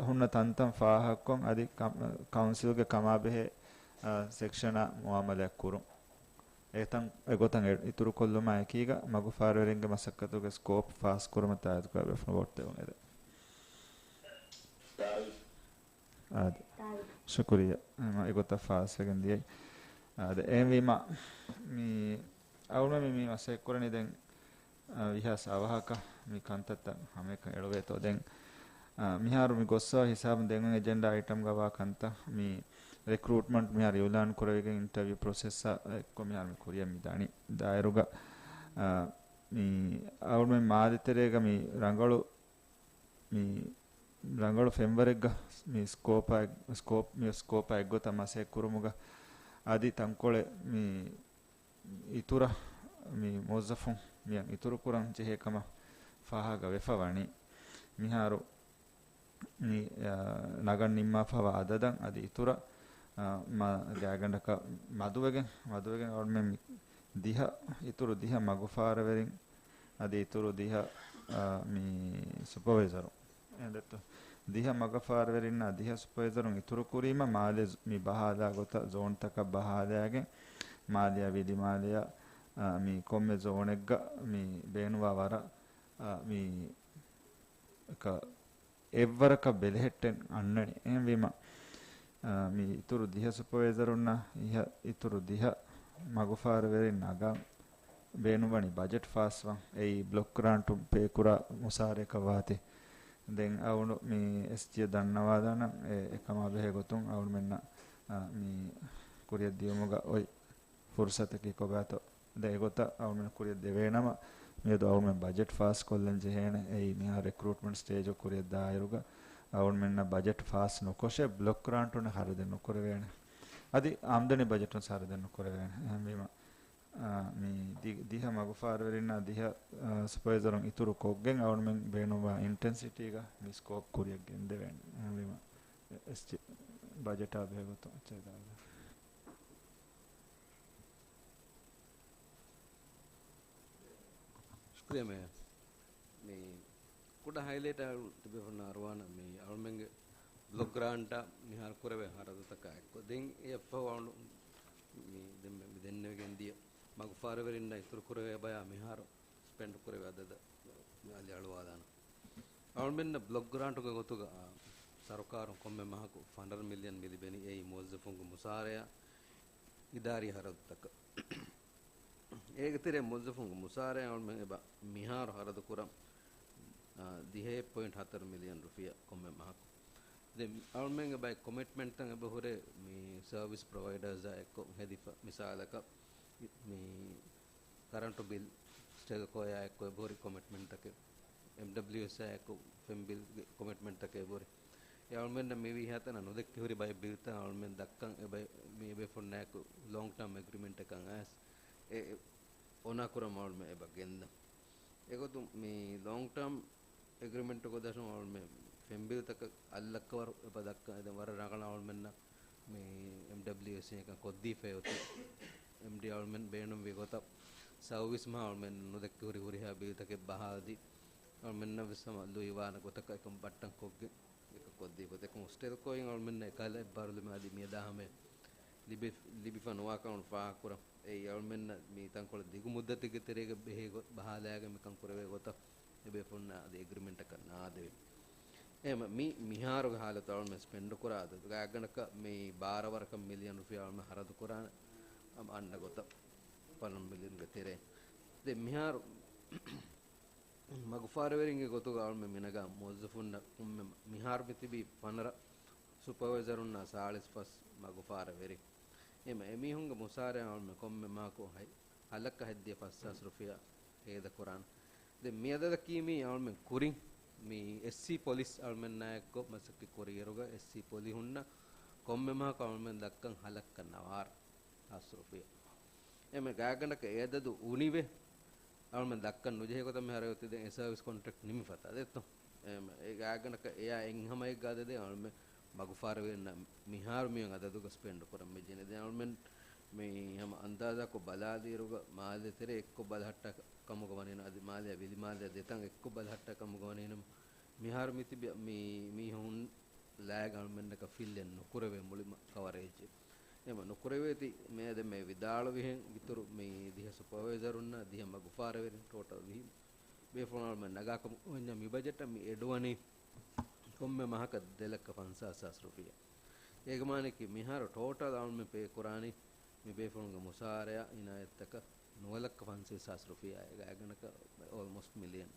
ހުންނަ ތަންތަން ފާހަގަކޮށް، އަދި ކަ-، ކައުންސިލްގެ ކަމާބެހޭ ސެކްޝަނާ މުއާމަލާތް ކުރުން. އެތަން އެގޮތަށް އެ-، އިތުރުކޮށްލުމާ އެކީގަ މަގުފާރުވެރިންގެ މަސައްކަތުގެ ސްކޯޕް ފާސްކުރުމަށް ތާއީދުކުރާ ބޭފުޅުން ވޯޓް ދެވުން އެދެން. އާދެ. ޝުކުރިއްޔާ. އެމަ އެގޮތަށް ފާސްވެގެން ދިޔައީ. އާދެ. އެހެންވީމަ، މި އަޅުމެން މި، މި މަސައްކަތްކުރަނީ ދެން، އާ، ވީހާވެސް އަވަހަކަށް މި ކަންތައްތައް ހަމައެކަން އެޅުވޭތޯ. ދެން، އާ، މިހާރު މި ގޮއްސަ ހިސާބުން ދެން އެޖެންޑާ އައިޓަމްގަ ވާ ކަންތައް މި ރިކްރޫޓްމަންޓް މިހާރު އިއުލާން ކުރެވިގެން އިންޓަވިއު ޕްރޮސެސްއާ އެއްކޮށް މިހާރު މި ކުރިއަށް މި ދާނީ. ދާއިރުގަ، އާ، މި އަޅުމެން މާލެ ތެރޭގަ މި ރަނގަޅު މި ރަނގަޅު ފެންވަރެއްގަ މި ސްކޯޕާ، ސްކޯޕް، މި ސްކޯޕާ އެއްގޮތަށް މަސައްކަތް ކުރުމުގަ އަދި ތަންކޮޅެއް މި އިތުރަށް މި މުވައްޒަފުން މިއަށް އިތުރުކުރަން ޖެހޭ ކަމަށް ފާހަގަ ވެފަ ވަނީ. މިހާރު މި، އާ، ނަގަން ނިންމާފަވާ އަދަދަށް އަދި އިތުރަށް، އާ، މަ-، ގާތްގަނޑަކަށް މަދުވެގެން، މަދުވެގެން އަޅުމެން މި ދިހަ، އިތުރު ދިހަ މަގުފާރަވެރިން އަދި އިތުރު ދިހަ، އާ، މި ސުޕަވައިޒަރު. އެނދެއްތޯ؟ ދިހަ މަގުފާރަވެރިންނާ ދިހަ ސުޕަވައިޒަރުން އިތުރު ކުރީމަ މާލެ ޒު-، މި ބަހާލާ ގޮތަށް ޒޯންތަކަށް ބަހާލާގެން މާލެއާ ވިލިމާލެއާ، އާ، މި ކޮންމެ ޒޯނެއްގަ މި ބޭނުވާ ވަރަށް، އާ، މި އެކަ އެއްވަރަކަށް ބެލެހެއްޓެން އަންނަނީ. އެހެންވީމަ، އާ، މި އިތުރު ދިހަ ސުޕަވައިޒަރުންނަށް އިހަ-، އިތުރު ދިހަ މަގުފާރަވެރިން ނަގަން ބޭނުންވަނީ ބަޖެޓް ފާސްވަން. އެއީ ބްލޮކް ގްރާންޓުން ޕޭކުރާ މުސާރައަކަށް ވާތީ. ދެން އަޅުގަނޑު މި އެސްޖީއަށް ދަންނަވާލާނަން އެ-، އެކަމާ ބެހޭ ގޮތުން އަޅުމެންނަށް، އާ، މި ކުރިއަށް ދިޔުމުގަ އޮތް ފުރުސަތަކީ ކޮބާތޯ؟ ދެން އެގޮތަށް އަޅުމެން ކުރިއަށް ދެވޭނަމަ، މިއަދު އަޅުމެން ބަޖެޓް ފާސް ކޮށްލަން ޖެހޭނެ. އެއީ މިހާރު ރިކްރޫޓްމަންޓް ސްޓޭޖު ކުރިއަށް ދާއިރުގަ އަޅުމެންނަށް ބަޖެޓް ފާސް ނުކޮށެ، ބްލޮކް ގްރާންޓުން ހަރަދެއް ނުކުރެވޭނެ. އަދި އާމްދަނީ ބަޖެޓުން ހަރަދެއް ނުކުރެވޭނެ. އެހެންވީމަ، އާ، މި ދި-، ދިހަ މަގުފާރުވެރިންނާ ދިހަ، އާ، ސުޕަވައިޒަރުން އިތުރު ކޮށްގެން އަޅުމެން ބޭނުންވާ އިންޓެންސިޓީގަ މި ސްކޯޕް ކުރިއަށް ގެންދެވޭނެ. އެހެންވީމަ، އެ-، އެސްޖީ ބަޖެޓާ ބެހޭގޮތުން އެއްޗެއް ދާލަ. ޝުކުރިއްޔާ މޭޔަރ. މި ކުޑަ ހައިލައިޓް އަޅު ތިބޭފުޅުންނަށް އަރުވާނަ މި އަޅުމެންގެ ބްލޮކް ގްރާންޓާ މިހާރު ކުރެވޭ ހަރަދުތަކާ އެއްކޮށް. ދެން އެއަށްފަހު އަޅު މި ދެން މި ދެންނެވިގެން ދިޔަ މަގުފާރަވެރިންނަށް އިތުރު ކުރެވޭ ބަޔާ މިހާރު ސްޕެންޑް ކުރެވޭ އަދަދަށް އަލި އަޅުވާލާނަ. އަޅުމެންނަށް ބްލޮކް ގްރާންޓުގެ ގޮތުގަ، އާ، ސަރުކާރުން ކޮންމެ މަހަކު ފަނަރަ މިލިއަން މި ލިބެނީ އެއީ މުވައްޒަފުންގެ މުސާރަޔާ އިދާރީ ހަރަދުތަކަށް. އޭގެ ތެރޭ މުވައްޒަފުންގެ މުސާރަޔާ އަޅުމެން އެބަ މިހާރު ހަރަދު ކުރަން، އާ، ދިހައެއް ޕޮއިންޓް ހަތަރު މިލިއަން ރުފިޔާ ކޮންމެ މަހަކު. ދެން އަޅުމެން އެބައި ކޮމިޓްމެންޓްތައް އެބަ ހުރޭ މި ސަރވިސް ޕްރޮވައިޑާސްއާ އެއްކޮށް ހެދިފަ، މިސާލަކަށް މި ކަރަންޓު ބިލް، ސްޓެލްކޯއާ އެއްކޮށް އެބަހުރި ކޮމިޓްމެންޓްތަކެއް، އެމްޑަބްލިއުއެސްއާ އެއްކޮށް ފެން ބިލްގެ ކޮމިޓްމެންޓްތަކެއް އެބަހުރި. އެ އަޅުމެންނަށް މި ވީހާތަނަށް ނުދެއްކި ހުރި ބައެއް ބިލްތައް އަޅުމެން ދައްކަން އެބަ-، މި އެބޭފުޅުންނާއެކު ލޯންގް ޓާމް އެގްރިމެންޓަކަށް އައިސް އެ، އެ އޮނާ ކުރަމުން އަޅުމެން އެބަ ގެންދަން. އެގޮތުން މި ލޯންގް ޓާމް އެގްރިމެންޓުގެ ދަށުން އަޅުމެން ފެން ބިލްތަކަށް އަށް ލައްކަ ވަރު އެބަ ދައްކަން. އެ ދެން ވަރަށް ރަނގަޅަށް އަޅުމެންނަށް މި އެމްޑަބްލިއުއެސްއޭ އެކަން ކޮށްދީފައި އޮތީ. އެމްޑީ އަޅުމެން ބޭނުންވި ގޮތަށް ސަރވިސް މަހަށް އަޅުމެން ނުދެއްކި ހުރި ހުރިހާ ބިލްތަކެއް ބަހާލަދީ، އަޅުމެންނަށް ވެސް ހަމަ ލުއިވާނެ ގޮތަކަށް އެކަން ބައްޓަން ކޮށްގެން އެކަން ކޮށްދީފަ. އެކަމު ސްޓެލްކޯއިން އަޅުމެންނަށް އެކަހަލަ އެއްބާރުލުމެއް އަދި މިއަދާ ހަމަޔަށް ލިބި-، ލިބިފަ ނުވާކަމުން ފާހަގަކުރަން. އެއީ އަޅުމެންނަށް މި ތަންކޮޅެއް ދިގު މުއްދަތެއްގެ ތެރޭގަ ބެހޭ ގޮ-، ބަހާލާގެން މިކަން ކުރެވޭ ގޮތަށް އެބޭފުޅުންނާ އަދި އެގްރިމެންޓަކަށް ނާދެވި. އެހެން މި މިހާރުގެ ހާލަތު އަޅުމެން ސްޕެންޑް ކުރާ އަދަދު ގާތްގަނޑަކަށް މި ބާރަ ވަރަކަށް މިލިއަން ރުފިޔާ އަޅުމެން ހަރަދު ކުރާނެ އަންނަ ގޮތަށް ފަނަރަ މިލިއަންގެ ތެރޭ. ދެން މިހާރު މަގުފާރަވެރިންގެ ގޮތުގަ އަޅުމެން މިނަގާ މުވައްޒަފުންނަށް ކޮންމެ މިހާރު މި ތިބީ ފަނަރަ ސުޕަވައިޒަރުންނާ ސާޅީސް ފަސް މަގުފާރަވެރިން. އެމަ އެމީހުންގެ މުސާރަޔާ އަޅުމެން ކޮންމެ މަހަކު ހަ-، ހަލައްކަ ހަތްދިހަ ފަސްސާސް ރުފިޔާ ހޭދަކުރާނެ. ދެން މިއަދަދަކީ މީ އަޅުމެން ކުރިން މި އެސްސީ ޕޮލިސް އަޅުމެންނާއެއްކޮށް މަސައްކަތް ކުރިއިރުގަ އެސްސީ ޕޮލިހުންނަށް ކޮންމެ މަހަކު އަޅުމެން ދައްކަން ހަލައްކަ ނަވާރަ ހާސް ރުފިޔާ. އެމެ ގާތްގަނޑަކަށް އެ އަދަދު އުނިވެ އަޅުމެން ދައްކަން ނުޖެހޭ ގޮތަށް މިހާރު އޮތީ ދެން އެ ސަރވިސް ކޮންޓްރެކްޓް ނިމިފަ ތާ ދެއްތޯ. އެ، އެ ގާތްގަނޑަކަށް އެއާ އެއްހަމައެއްގަ އަދަދެއް އަޅުމެން މަގުފާރަވެރިންނަށް މިހާރު މިއޮތް އަދަދުގަ ސްޕެންޑް ކުރަން މިޖެނެ. ދެން އަޅުމެން މި ހަމަ އަންދާޒާކޮށް ބަލާލިއިރުގަ މާލެ ތެރޭ އެއްކޮށް ބަލަހައްޓާ ކަމުގަ ވަނީނަމަ އަދި މާލެއާ ވިލިމާލެއާ ދެތަން އެއްކޮށް ބަލަހައްޓާ ކަމުގަ ވަނީނަމަ މިހާރު މިތިބި މި މީހުން ލާގެ އަޅުމެންނަކަށް ފިއްލެއް ނުކުރެވޭ މުޅި މަ-، ކަވަރޭޖެއް. އެމަ ނުކުރެވޭތީ މޭ ދެން މޭ ވިދާޅުވިހެން އިތުރު މި ދިހަ ސުޕަވައިޒަރުންނާ ދިހަ މަގުފާރަވެރިން ޓޯޓަލް ވިހި ބޭފުޅުން އަޅުމެން ނަގާކަމުގަ ވަންޏާ މި ބަޖެޓަށް މި އެޑުވަނީ ކޮންމެ މަހަކަށް ދެ ލައްކަ ފަންސާސް ހާސް ރުފިޔާ. އޭގެ މާނައަކީ މިހާރު ޓޯޓަލް އަޅުމެން ޕޭ ކުރާނީ މި ބޭފުޅުންގެ މުސާރަޔާ އިނާޔަތްތަކަށް ނުވަ ލައްކަ ފަންސާސް ހާސް ރުފިޔާ ގާތްގަނޑަކަށް އޯލްމޯސްޓް މިލިއަން.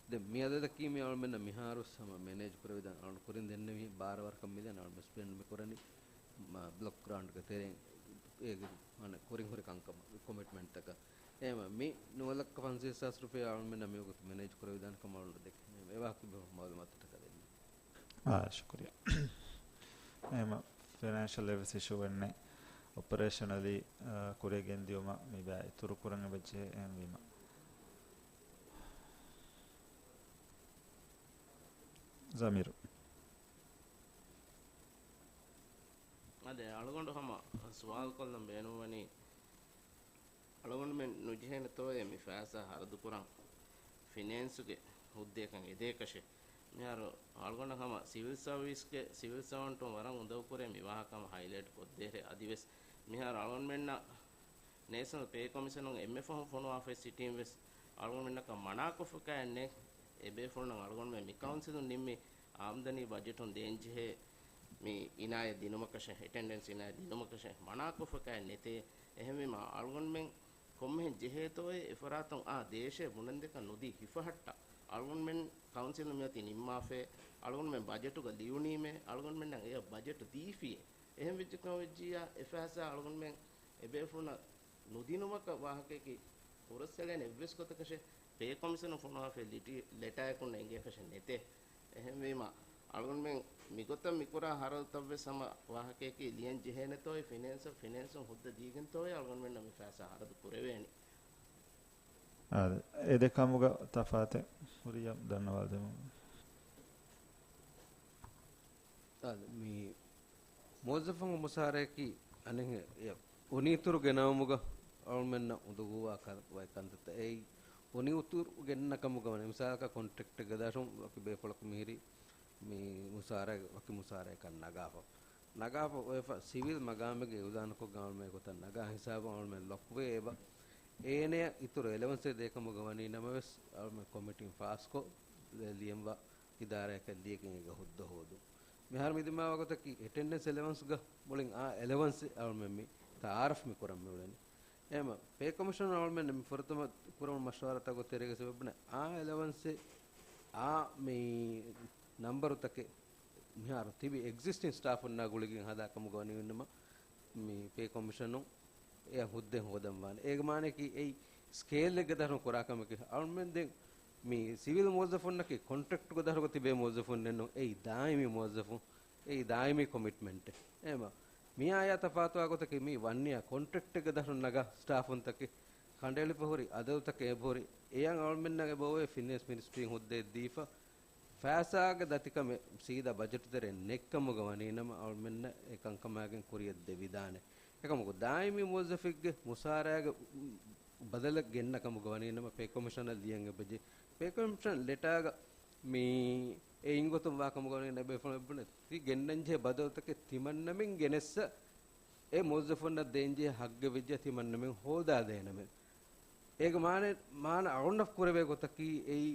ދެން މި އަދަދަކީ މި އަޅުމެންނަށް މިހާރު ހަމަ މެނޭޖް ކުރެވިދާނެ އަޅު ކުރިން ދެންނެވި ބާރަ ވަރަކަށް މިލިއަން އަޅުމެން ސްޕެންޑް މި ކުރަނީ މާ ބްލޮކް ގްރާންޓްގެ ތެރެއިން އޭގެ މާނަ ކުރިން ހުރި ކަންކަމަށް ކޮމިޓްމަންޓްތަކަށް. އެހެންވެ މި ނުވަ ލައްކަ ފަންސާސް ހާސް ރުފިޔާ އަޅުމެންނަށް މިވަގުތު މެނޭޖް ކުރެވިދާނެ ކަމަށް އަޅުގަނޑު ދެކެން. އެވާހަކަ ބިހުން މައުލޫމާތުތަކަށް ދެންނެވި. އާ، ޝުކުރިއްޔާ. އެހެންވެ ފިނޭންޝަލް އެވެސް އިޝޫ ވެންނެ އޮޕަރޭޝަނަލީ، އާ، ކުރިއަށް ގެންދިޔުމަށް މި ބައި އިތުރު ކުރަން އެބަޖެހޭ އެހެންވީމަ. ޒަމީރު. އާދެ، އަޅުގަނޑު ހަމަ ސުވާލު ކޮށްލަން ބޭނުންވަނީ، އަޅުގަނޑުމެން ނުޖެހޭނެތޯއޭ މި ފައިސާ ހަރަދުކުރަން ފިނޭންސުގެ ހުއްދައަކަށް އެދޭކަށެއް. މިހާރު އަޅުގަނޑަށް ހަމަ ސިވިލް ސަރވިސްގެ ސިވިލް ސަވަންޓުން ވަރަށް އުނދަގޫކުރޭ މި ވާހަކަ ހަމަ ހައިލައިޓް ކޮށްދޭށޭ. އަދިވެސް މިހާރު އަޅުގަނޑުމެންނަށް ނޭޝަނަލް ޕޭ ކޮމިޝަނުން އެންމެ ފަހުން ފޮނުވާފައި ސިޓީން ވެސް އަޅުގަނޑުމެންނަކަށް މަނާކޮށްފަކާއެއް ނެތް. އެބޭފުޅުންނަށް އަޅުގަނޑުމެން މި ކައުންސިލުން ނިންމި އާމްދަނީ ބަޖެޓުން ދޭންޖެހޭ މި އިނާޔަތް ދިނުމަކަށެއް، އެޓެންޑެންސް އިނާޔަތް ދިނުމަކަށެއް މަނާކޮށްފަކާއެއް ނެތޭ. އެހެންވީމަ އަޅުގަނޑުމެން ކޮންމެހެން ޖެހޭތޯއޭ އެފަރާތުން އާ ދޭށޭ ބުނަންދެކަށް ނުދީ ހިފަހައްޓާ. އަޅުގަނޑުމެން ކައުންސިލުން މިއޮތީ ނިންމާފައޭ، އަޅުގަނޑުމެން ބަޖެޓުގަ ލިޔުނީމޭ، އަޅުގަނޑުމެންނަށް އެއަށް ބަޖެޓު ދީފިއޭ. އެހެން ވެއްޖެކަމަށް ވެއްޖިއްޔާ އެފައިސާ އަޅުގަނޑުމެން އެބޭފުޅުންނަށް ނުދިނުމަކަށް ވާހަކައަކީ ހުރަސްއެޅޭނެ އެއްވެސް ގޮތަކަށެއް ޕޭ ކޮމިޝަނުން ފޮނުވާފައި ލިޓި-، ލެޓާއަކުންނަށް އެނގޭކަށެއް ނެތޭ. އެހެންވީމަ، އަޅުގަނޑުމެން މިގޮތަށް މިކުރާ ހަރަދުތައްވެސް ހަމަ ވާހަކައަކީ ލިޔަން ޖެހޭނެތޯއޭ ފިނޭންސަށް، ފިނޭންސުން ހުއްދަ ދީގެންތޯއޭ އަޅުގަނޑުމެންނަށް މި ފައިސާ ހަރަދު ކުރެވޭނީ. އާދެ، އެ ދެ ކަމުގަ ތަފާތެއް ހުރިއްޔާ ދަންނަވާލަދެމުން. އާދެ، މި މުވައްޒަފުންގެ މުސާރައަކީ އަނެއް އެ އުނިއިތުރު ގެނައުމުގަ އަޅުމެންނަށް އުނދަގޫވާ ކަ-، ވައި ކަންތައްތައް. އެއީ އުނިއިތުރު ގެންނަ ކަމުގަ ވަނީ. މިސާލަކަށް ކޮންޓްރެކްޓެއްގެ ދަށުން ވަކި ބޭފުޅަކު މިހިރީ މި މުސާރައެއް، ވަކި މުސާރައެއްކަން ނަގާފަ. ނަގާފަ އޮތްފަ ސިވިލް މަގާމެއްގެ އިއުލާނުކޮށްގެން އަޅުމެން ގޮތަށް ނަގާ ހިސާބަށް އަޅުމެން ލޮކްވޭ އެބަ. އޭނަޔަށް އިތުރު އެލަވަންސެއް ދޭކަމުގަ ވަނީ ނަމަވެސް އަޅުމެން ކޮމިޓީން ފާސްކޮށް ލިޔެންވާ އިދާރާއަކަށް ލިޔެގެން އޭގަ ހުއްދަ ހޯދުން. މިހާރު މި ދިމާވާ ގޮތަކީ އެޓެންޑެންސް އެލަވަންސްގަ މުޅިން އާ އެލަވަންސެއް އަޅުމެން މި ތައާރަފް މި ކުރަން މިއުޅެނީ. އެހެމަ ޕޭ ކޮމިޝަނުން އަޅުމެން މި ފުރަތަމަ ކުރަމުން މަޝްވަރާތަކުގެ ތެރޭގަ ސަބަބުން އާ އެލަވަންސެއް އާ މި ނަންބަރުތަކެއް މިހާރު ތިބި އެގްޒިސްޓިން ސްޓާފުންނާ ގުޅިގެން ހަދާ ކަމުގަ ވަނީ އިންނަމަ މި ޕޭ ކޮމިޝަނުން އެއަށް ހުއްދަ ހޯދަން ވާނެ. އޭގެ މާނައަކީ އެއީ ސްކޭލެއްގެ ދަށުން ކުރާ ކަމެކޭ. އަޅުމެން ދެން މި ސިވިލް މުވައްޒަފުންނަކީ ކޮންޓްރެކްޓްގެ ދަށުގަ ތިބޭ މުވައްޒަފުންނެއްނު. އެއީ ދާއިމީ މުވައްޒަފުން. އެއީ ދާއިމީ ކޮމިޓްމަންޓެއް. އެހެމަ މިއާޔާ ތަފާތުވާ ގޮތަކީ މީ ވަންއިޔާ ކޮންޓްރެކްޓެއްގެ ދަށުން ނަގާ ސްޓާފުންތަކެއް ކަނޑައެޅިފަ ހުރި އަދަދުތަކެއް އެބަހުރި. އެޔަށް އަޅުމެންނަށް އެބައޮވޭ ފިނޭންސް މިނިސްޓްރީން ހުއްދައެއް ދީފަ. ފައިސާގެ ދަތިކަމެއް ސީދާ ބަޖެޓު ތެރެއިން ނެތްކަމުގަ ވަނީނަމަ އަޅުމެންނަށް އެ ކަންކަމާގެން ކުރިއަށް ދެވިދާނެ. އެކަމަކު ދާއިމީ މުވައްޒަފެއްގެ މުސާރައިގެ ބަދަލެއް ގެންނަ ކަމުގަ ވަނީނަމަ ޕޭ ކޮމިޝަނަށް ލިޔަން އެބަޖެ. ޕޭ ކޮމިޝަން ލެޓާގަ މި އެ އިންގޮތުން ވާ ކަމުގަ ވަނީ ނަބޭފުޅުން އެބުނެ ތި ގެންނަންޖެހޭ ބަދަލުތަކެއް ތިމަންނަމެން ގެނެއްސަ އެ މުވައްޒަފުންނަށް ދޭންޖެހޭ ހައްގެއް ވެއްޖެ ތިމަންނަމެން ހޯދާދޭނަމެ. އޭގެ މާނަ، މާނަ އަޅުންނަށް ކުރެވޭ ގޮތަކީ އެއީ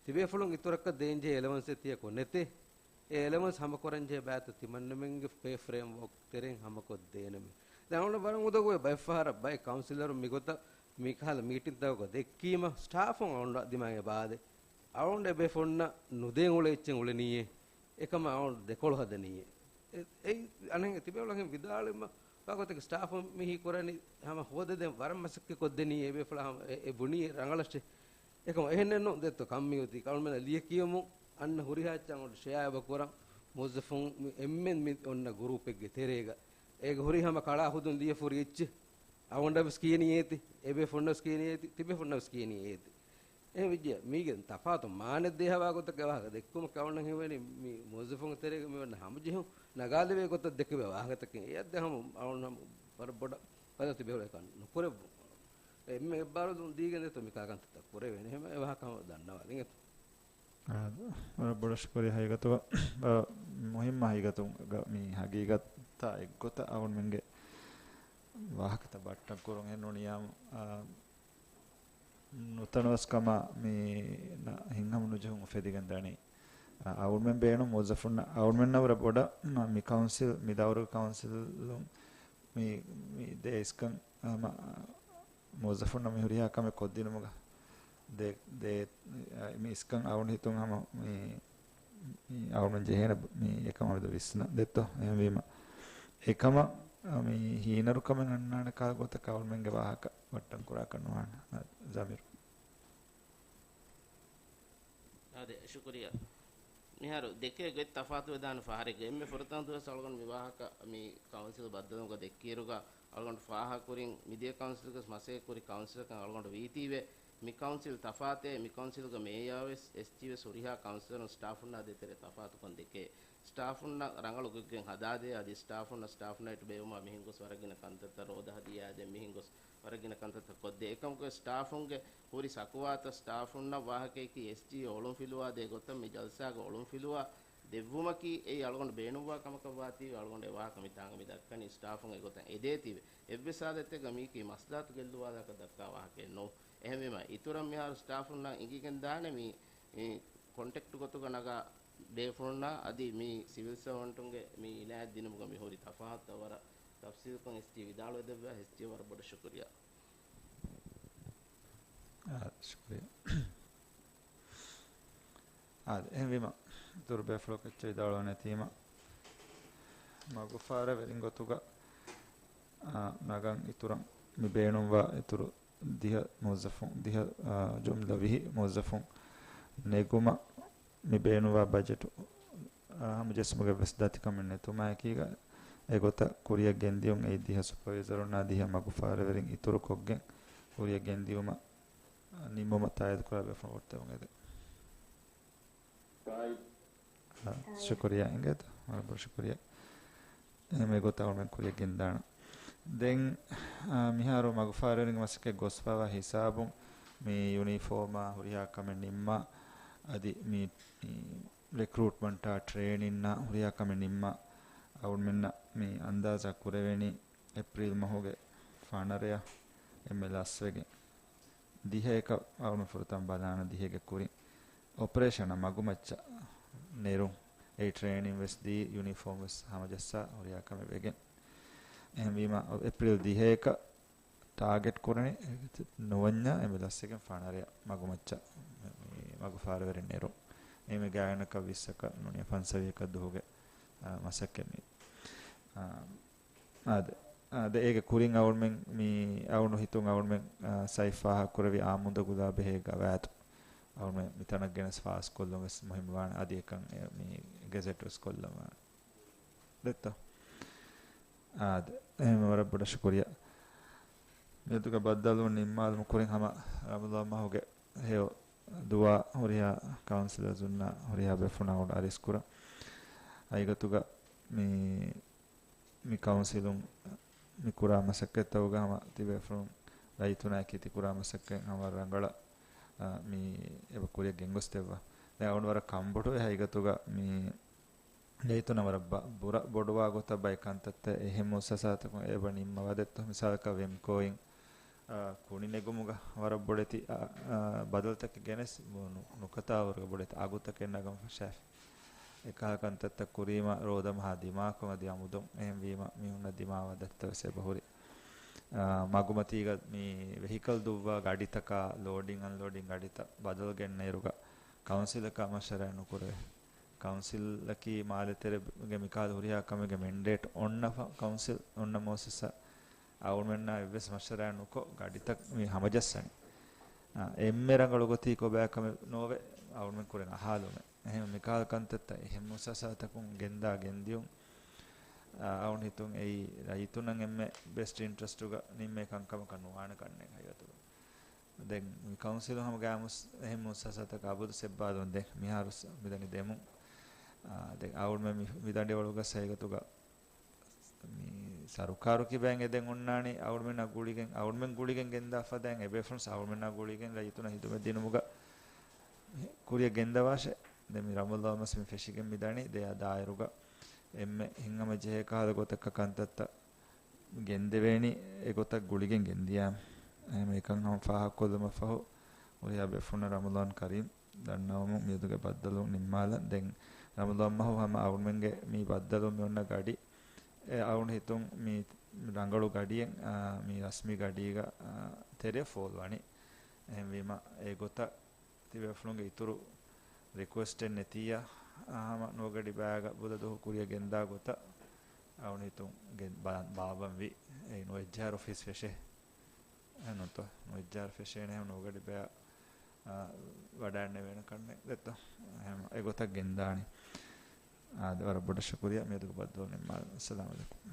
ތިބޭފުޅުން އިތުރަކަށް ދޭންޖެހޭ އެލަވަންސެއް ތިޔަކު ނެތޭ. އެ އެލަވަންސް ހަމަކުރަންޖެހޭ ބައިތައް ތިމަންނަމެންގެ ޕޭ ފްރޭމް ވޯކް ތެރެއިން ހަމަކޮށްދޭނަމެ. ދެން އަޅުން ވަރަށް އުނދަގޫވޭ ބައެއްފަހަރަށް ބައެއް ކައުންސިލަރުން މިގޮތަށް މިކަހަލަ މީޓިންތަކުގަ ދެއްކީމަ ސްޓާފުން އަޅުން ދިމާއެއް ބާދެ. އަޅުން އެބޭފުންނަށް ނުދޭން އުޅޭ އެއްޗެއް އުޅެނީއޭ. އެކަމަށް އަޅުން ދެކޮޅު ހަދަނީއޭ. އެ، އެއީ އަނެއް ތިބޭފުޅަކަށް ވިދާޅުވީމަ ވާގޮތަކީ ސްޓާފުން މިހީ ކުރަނީ ހަމަ ހޯދަދޭން ވަރަށް މަސައްކަތް ކޮށްދެނީ އެބޭފުޅާ ހަމަ އެ، އެ ބުނީ ރަނގަޅަށޭ. އެކަމަ އެހެންނެއްނު ދެއްތޯ ކަންމިއޮތީ ކަޅުމެންނަށް ލިޔެކިޔަމުން އަންނަ ހުރިހާ އެއްޗެއް އަޅުގަނޑު ޝެއާ އެބަ ކުރަން މުވައްޒަފުން މި އެންމެން މި އޮންނަ ގުރޫޕެއްގެ ތެރޭގަ. އޭގެ ހުރީ ހަމަ ކަޅާ ހުދުން ލިޔެފަ ހުރި އެއްޗެއް. އަޅުގަނޑަށް ވެސް ކިޔަނީ އޭތި، އެބޭފުންނަށް ވެސް ކިޔަނީ އޭތި، ތިބޭފުންނަށް ވެސް ކިޔަނީ އޭތި. އެހެން ވެއްޖެ މީގެ ތަފާތު މާނަ ދޭހަވާ ގޮތަކަށް ވާހަކަ ދެއްކުމަކަށް އަޅުގަނޑަށް ހީވަނީ މި މުވައްޒަފުންގެ ތެރޭގަ މި އޮންނަ ހަމަޖެހުން ނަގާލެވޭ ގޮތަށް ދެކެވޭ ވާހަކަތަކެއް. އެއަށް ދެ ހަމަ އަޅުގަނޑު ހަމަ ވަރަށް ބޮޑަށް ބަލަ ތިބޭފުޅަކަށް ނުކުރެއްވުން. އެންމެ އެއްބާރުލުން ދީގެން ދެއްތޯ މިކާ ކަންތައްތައް ކުރެވޭނެ. އެހެން އެ ވާހަކަ ހަމަ ދަންނަވާލިން އެތޯ. އާ، ވަރަށް ބޮޑަށް ޝުކުރިއްޔާ ހަގީގަތުގަ، ވަރަށް މުހިއްމާ ހަގީގަތުގަ މި ހަގީގަތާ އެއްގޮތަށް އަޅުގަނޑުމެންގެ ވާހަކަތައް ބައްޓަން ކުރުން އެހެން ނޫނިއްޔާމު، އާ، ނުތަނަވަސްކަމާ މި ނަ-، ހިތްހަމަނުޖެހުން އުފެދިގެން ދަނީ. އަ-، އަޅުމެން ބޭނުން މުވައްޒަފުންނަށް، އަޅުމެންނަށް ވުރެ ބޮޑަށް މަ-، މި ކައުންސިލް، މި ދައުރުގެ ކައުންސިލުން މި، މި ދޭ އިސްކަން، އަ، މަ-، މުވައްޒަފުންނަށް މި ހުރިހާ ކަމެއް ކޮށްދިނުމުގަ ދޭ، ދޭ، އަ، މި އިސްކަން އަޅުގަނޑު ހިތުން ހަމަ މި، މި އަޅުގަނޑު ޖެހޭނެ މި އެކަމަށް މިދު ވިސްނަ ދެއްތޯ. އެހެންވީމަ އެކަމަށް މި ހީނަރުކަމެއް އަންނާނެ ކާ ގޮތަކަށް އަޅުމެންގެ ވާހަކަ ބައްޓަން ކުރާކަށް ނުވާނެ. ޒަމީރު. އާދެ، ޝުކުރިއްޔާ. މިހާރު ދެކޭ ގޮތް ތަފާތުވެދާނެ ފަހަރެއްގަ އެންމެ ފުރަތަމަ ދުވަސް އަޅުގަނޑު މި ވާހަކަ މި ކައުންސިލް ބައްދަލުވުމުގަ ދެއްކިއިރުގަ އަޅުގަނޑު ފާހަގަކުރިން މިދިޔަ ކައުންސިލްގަ މަސައްކަތްކުރި ކައުންސިލަކަށް އަޅުގަނޑު ވީތީވެ، މި ކައުންސިލް ތަފާތޭ، މި ކައުންސިލްގަ މޭޔާވެސް އެސްޖީވެސް ހުރިހާ ކައުންސިލަރުން ސްޓާފުންނާ ދޭތެރޭ ތަފާތުކަން ދެކޭ. ސްޓާފުންނަށް ރަނގަޅު ގޮތްގެން ހަދާދޭ، އަދި ސްޓާފުންނަށް ސްޓާފުންނާއިޓް ބޭއްވުމާ މިހެން ގޮސް ވަރަށްގިނަ ކަންތައްތައް ރޯދަ ހަދިޔާ ދެން މިހެން ގޮސް ވަރަށްގިނަ ކަންތައްތައް ކޮށްދޭ. އެކަމަކު ސްޓާފުންގެ ހުރި ސަކުވާތައް ސްޓާފުންނަށް ވާހަކައަކީ އެސްޖީ އޮޅުންފިލުވާ ދޭ ގޮތަށް މި ޖަލްސާގަ އޮޅުންފިލުވާ ދެއްވުމަކީ އެއީ އަޅުގަނޑު ބޭނުންވާ ކަމަކަށް ވާތީވެ، އަޅުގަނޑު އެ ވާހަކަ މި ތާނގަ މި ދައްކަނީ ސްޓާފުން އެގޮތަށް އެދޭތީވެ. އެއްވެސް ހާލަތެއްގަ މީކީ މަސްލަހަތު ގެއްލުވާލާކަށް ދައްކާ ވާހަކައެއް ނޫން. އެހެންވީމަ އިތުރަށް މިހާރު ސްޓާފުންނަށް އިނގިގެން ދާނެ މި، މި ކޮންޓެކްޓް ގޮތުގަ ނަގާ ބޭފުޅުންނާ އަދި މި ސިވިލް ސަރވަންޓުންގެ މި އިނާޔަތް ދިނުމުގަ މި ހުރި ތަފާތުތައް ވަރަށް ތަފްސީލުކޮށް އެސްޖީ ވިދާޅުވެދެއްވާ އެސްޖީ ވަރަށް ބޮޑަށް ޝުކުރިއްޔާ. އާ، ޝުކުރިއްޔާ. އާދެ، އެހެންވީމަ، އިތުރު ބޭފުޅަކު އެއްޗެއް ވިދާޅުވާނެތީމަ، މަގުފާރަވެރިން ގޮތުގަ، އާ، ނަގަން އިތުރަށް މި ބޭނުންވާ އިތުރު ދިހަ މުވައްޒަފުން، ދިހަ، އާ، ޖުމްލަ ވިހި މުވައްޒަފުން ނެގުމަށް މި ބޭނުންވާ ބަޖެޓު، އާ، ހަމަޖެއްސުމުގެ ވެސް ދަތިކަމެއް ނެތުމާއެކީގަ، އެގޮތަށް ކުރިއަށް ގެންދިޔުން އެއީ ދިހަ ސުޕަވައިޒަރުންނާ ދިހަ މަގުފާރަވެރިން އިތުރުކޮށްގެން ކުރިއަށް ގެންދިޔުމަށް ނިންމުމަށް ތާއީދުކުރާ ބޭފުޅުން ވޯޓް ދެމުން އެދެން. އާ، ޝުކުރިއްޔާ އިނގޭތަ؟ ވަރަށް ބޮޑަށް ޝުކުރިއްޔާ. އެހެންވެ ގޮތަށް އަޅުމެން ކުރިއަށް ގެންދާނަން. ދެން، އާ، މިހާރު މަގުފާރަވެރިންގެ މަސައްކަތް ގޮސްފަވާ ހިސާބުން މި ޔުނީފޯމާ ހުރިހާ ކަމެއް ނިންމާ، އަދި މި، މި ރެކްރޫޓްމަންޓާ ޓްރޭނިންނާ ހުރިހާ ކަމެއް ނިންމާ، އަޅުމެންނަށް މި އަންދާޒާ ކުރެވެނީ އޭޕްރީލް މަހުގެ ފަނަރަޔަށް އެންމެ ލަސްވެގެން ދިހައެކަށް އަޅުމެން ފުރަތަމަ ބަލާނަން ދިހައެއްގެ ކުރިން އޮޕަރޭޝަނަށް މަގުމައްޗަށް ނެރުން. އެއީ ޓްރޭނިން ވެސް ދީ، ޔުނީފޯމް ވެސް ހަމަޖައްސާ ހުރިހާ ކަމެއް ވެގެން. އެހެންވީމަ އޭޕްރީލް ދިހައެކަށް ޓާގެޓް ކުރަނީ ނުވަންޏާ އެންމެ ލަސްވެގެން ފަނަރަޔަށް މަގުމައްޗަށް މި މަގުފާރަވެރިން ނެރުން. އެހެންވެ ގާތްގަނޑަކަށް ވިއްސަކަށް ނޫނީ ފަންސަވީހަކަށް ދުވަހުގެ، އާ، މަސައްކަތް މީ. އާ، އާދެ، އާދެ، އޭގެ ކުރިން އަޅުމެން މި އަޅުގަނޑު ހިތުން އަޅުމެން، އާ، ސައިފް ފާހަގަކުރެވި އާ މުދަ ގުލާ ބެހޭ ގަވާއިދު އަޅުމެން މިތަނަށް ގެނެސް ފާސްކޮށްލުން ވެސް މުހިއްމުވާނެ. އަދި އެކަން އެ މި ގެޒެޓް ވެސް ކޮށްލަން ވާނެ. ދެއްތޯ؟ އާދެ، އެހެން ވަރަށް ބޮޑަށް ޝުކުރިއްޔާ. މިއަދުގެ ބައްދަލުވުން ނިންމާލުމުގެ ކުރިން ހަމަ ރަމަޟާން މަހުގެ ހެޔޮ ދުޢާ ހުރިހާ ކައުންސިލަރުންނާ ހުރިހާ ބޭފުޅުންނާ އަރިސްކުރަން. އައިގަތުގަ މި މި ކައުންސިލުން މި ކުރާ މަސައްކަތްތަކުގަ ހަމަ ތިބޭފުޅުން ރައްޔިތުންނާއެކީ ތި ކުރާ މަސައްކަތް ހަމަ ރަނގަޅަށް، އާ، މި އެބަ ކުރިއަށް ގެންގޮސްދެއްވާ. ދެން އަޅުގަނޑު ވަރަށް ކަންބޮޑުވޭ ހަގީގަތުގަ މި ރައްޔިތުންނަށް ވަރަށް ބަ-، ބުރަ ބޮޑުވާ ގޮތަށް ބައެއް ކަންތައްތައް އެހެން މުއައްސަސާތަކުން އެބަ ނިންމަވާ ދެއްތޯ. މިސާލަކަށް ވެމްކޯއިން، އާ، ކުނި ނެގުމުގަ ވަރަށް ބޮޑެތި، އާ، އާ، ބަދަލުތަކެއް ގެނެސް ނު-، ނުކަތާވަރުގެ ބޮޑެތި އަގުތަކެއް ނަގަން ފަށާފި. އެކަހަލަ ކަންތައްތައް ކުރީމަ ރޯދަމަހާ ދިމާކޮށް އަދި އަމުދުން. އެހެންވީމަ މީހުންނަށް ދިމާވާ ދަތިތައް ވެސް އެބަހުރި. އާ، މަގުމަތީގަ މި ވެހިކަލް ދުއްވާ ގަޑިތަކާ ލޯޑިން އަންލޯޑިން ގަޑިތައް ބަދަލު ގެންނައިރުގަ ކައުންސިލަކާ މަޝްވަރާ ނުކުރެވޭ. ކައުންސިލަކީ މާލެ ތެރޭގެ މިކަހަލަ ހުރިހާ ކަމެއްގެ މެންޑޭޓް އޮންނަ ފަ-، ކައުންސިލް އޮންނަ މުއައްސަސާ އަޅުމެންނާ އެއްވެސް މަޝްވަރާ ނުކޮށް ގަޑިތައް މި ހަމަޖައްސަނީ. އާ، އެންމެ ރަނގަޅު ގޮތީ ކޮބާ ކަމެއް ނޯވެ އަޅުމެން ކުރިން އަހާލުމެއް. އެހެން މިކަހަލަ ކަންތައްތައް އެހެން މުއައްސަސާތަކުން ގެންދާ ގެންދިޔުން، އާ، އަޅުން ހިތުން އެއީ ރައްޔިތުންނަށް އެންމެ ބެސްޓް އިންޓްރެސްޓުގަ ނިންމޭ ކަންކަމަކަށް ނުވާނެ ކަންނޭނގެ ހަގީގަތުގަ. ދެން މި ކައުންސިލުން ހަމަ ގާމުސް އެހެން މުއައްސަސާތަކަށް އަބަދު ސެއްބާލުން ދޭ މިހާރު ސް-، މިދަނީ ދެމުން. އާ، ދެން އަޅުމެން މި-، މިދަނޑިވަޅުގަ ސައިގަތުގަ މި ސަރުކާރު ކިބައިން އެދެން އޮންނާނީ އަޅުމެންނާ ގުޅިގެން، އަޅުމެން ގުޅިގެން ގެންދާ ފަދައިން އެބޭފުޅުން އަޅުމެންނާ ގުޅިގެން ރައްޔިތުންނަށް ހިދުމަތް ދިނުމުގަ ކުރިއަށް ގެންދަވާށޭ. ދެން މި ރަމަޟާން މަސް މި ފެށިގެން މިދަނީ ދެއަށް ދާއިރުގަ އެންމެ ހިތްހަމަޖެހޭ ކަހަލަ ގޮތަކަށް ކަންތައްތައް ގެންދެވޭނީ އެގޮތަށް ގުޅިގެން ގެންދިޔާ. އެހެން އެކަން ހަމަ ފާހަގަކޮށްލުމަށްފަހު ހުރިހާ ބޭފުޅުންނަށް ރަމަޟާން ކަރީމް ދަންނަވަމުން މިއަދުގެ ބައްދަލުވުން ނިންމާލަން. ދެން ރަމަޟާން މަހު ހަމަ އަޅުގަނޑުމެންގެ މި ބައްދަލުވުން މި އޮންނަ ގަޑި، އެ އަޅުގަނޑު ހިތުން މި ރަނގަޅު ގަޑިއެއް، އާ، މި ރަސްމީ ގަޑީގަ، އާ، ތެރެއަށް ފޯލުވާނީ. އެހެންވީމަ އެގޮތަށް ތިބޭފުޅުންގެ އިތުރު ރިކުއެސްޓެއް ނެތިއްޔާ، އާ، ހަމަ ނުވަގަޑިބައިގަ ބުދަ ދުވަހު ކުރިއަށް ގެންދާ ގޮތަށް އަޅުގަނޑު ހިތުން ގެން ބާ-، ބާއްވަންވީ. އެއީ ނުވައްޖަހާރަ އޮފީސް ފެށޭ. އެހެންތޯ؟ ނުވައްޖަހާރަ ފެށޭނެ ހަމަ ނުވަގަޑިބައި، އާ، ވަޑައިންނެވޭނެ ކަންނެއް ދެއްތޯ؟ އެހެން އެގޮތަށް ގެންދާނީ. އާދެ، ވަރަށް ބޮޑަށް ޝުކުރިއްޔާ. މިއަދުގެ ބައްދަލުވުން ނިންމާލަން. އައްސަލާމު ޢަލައިކުމް.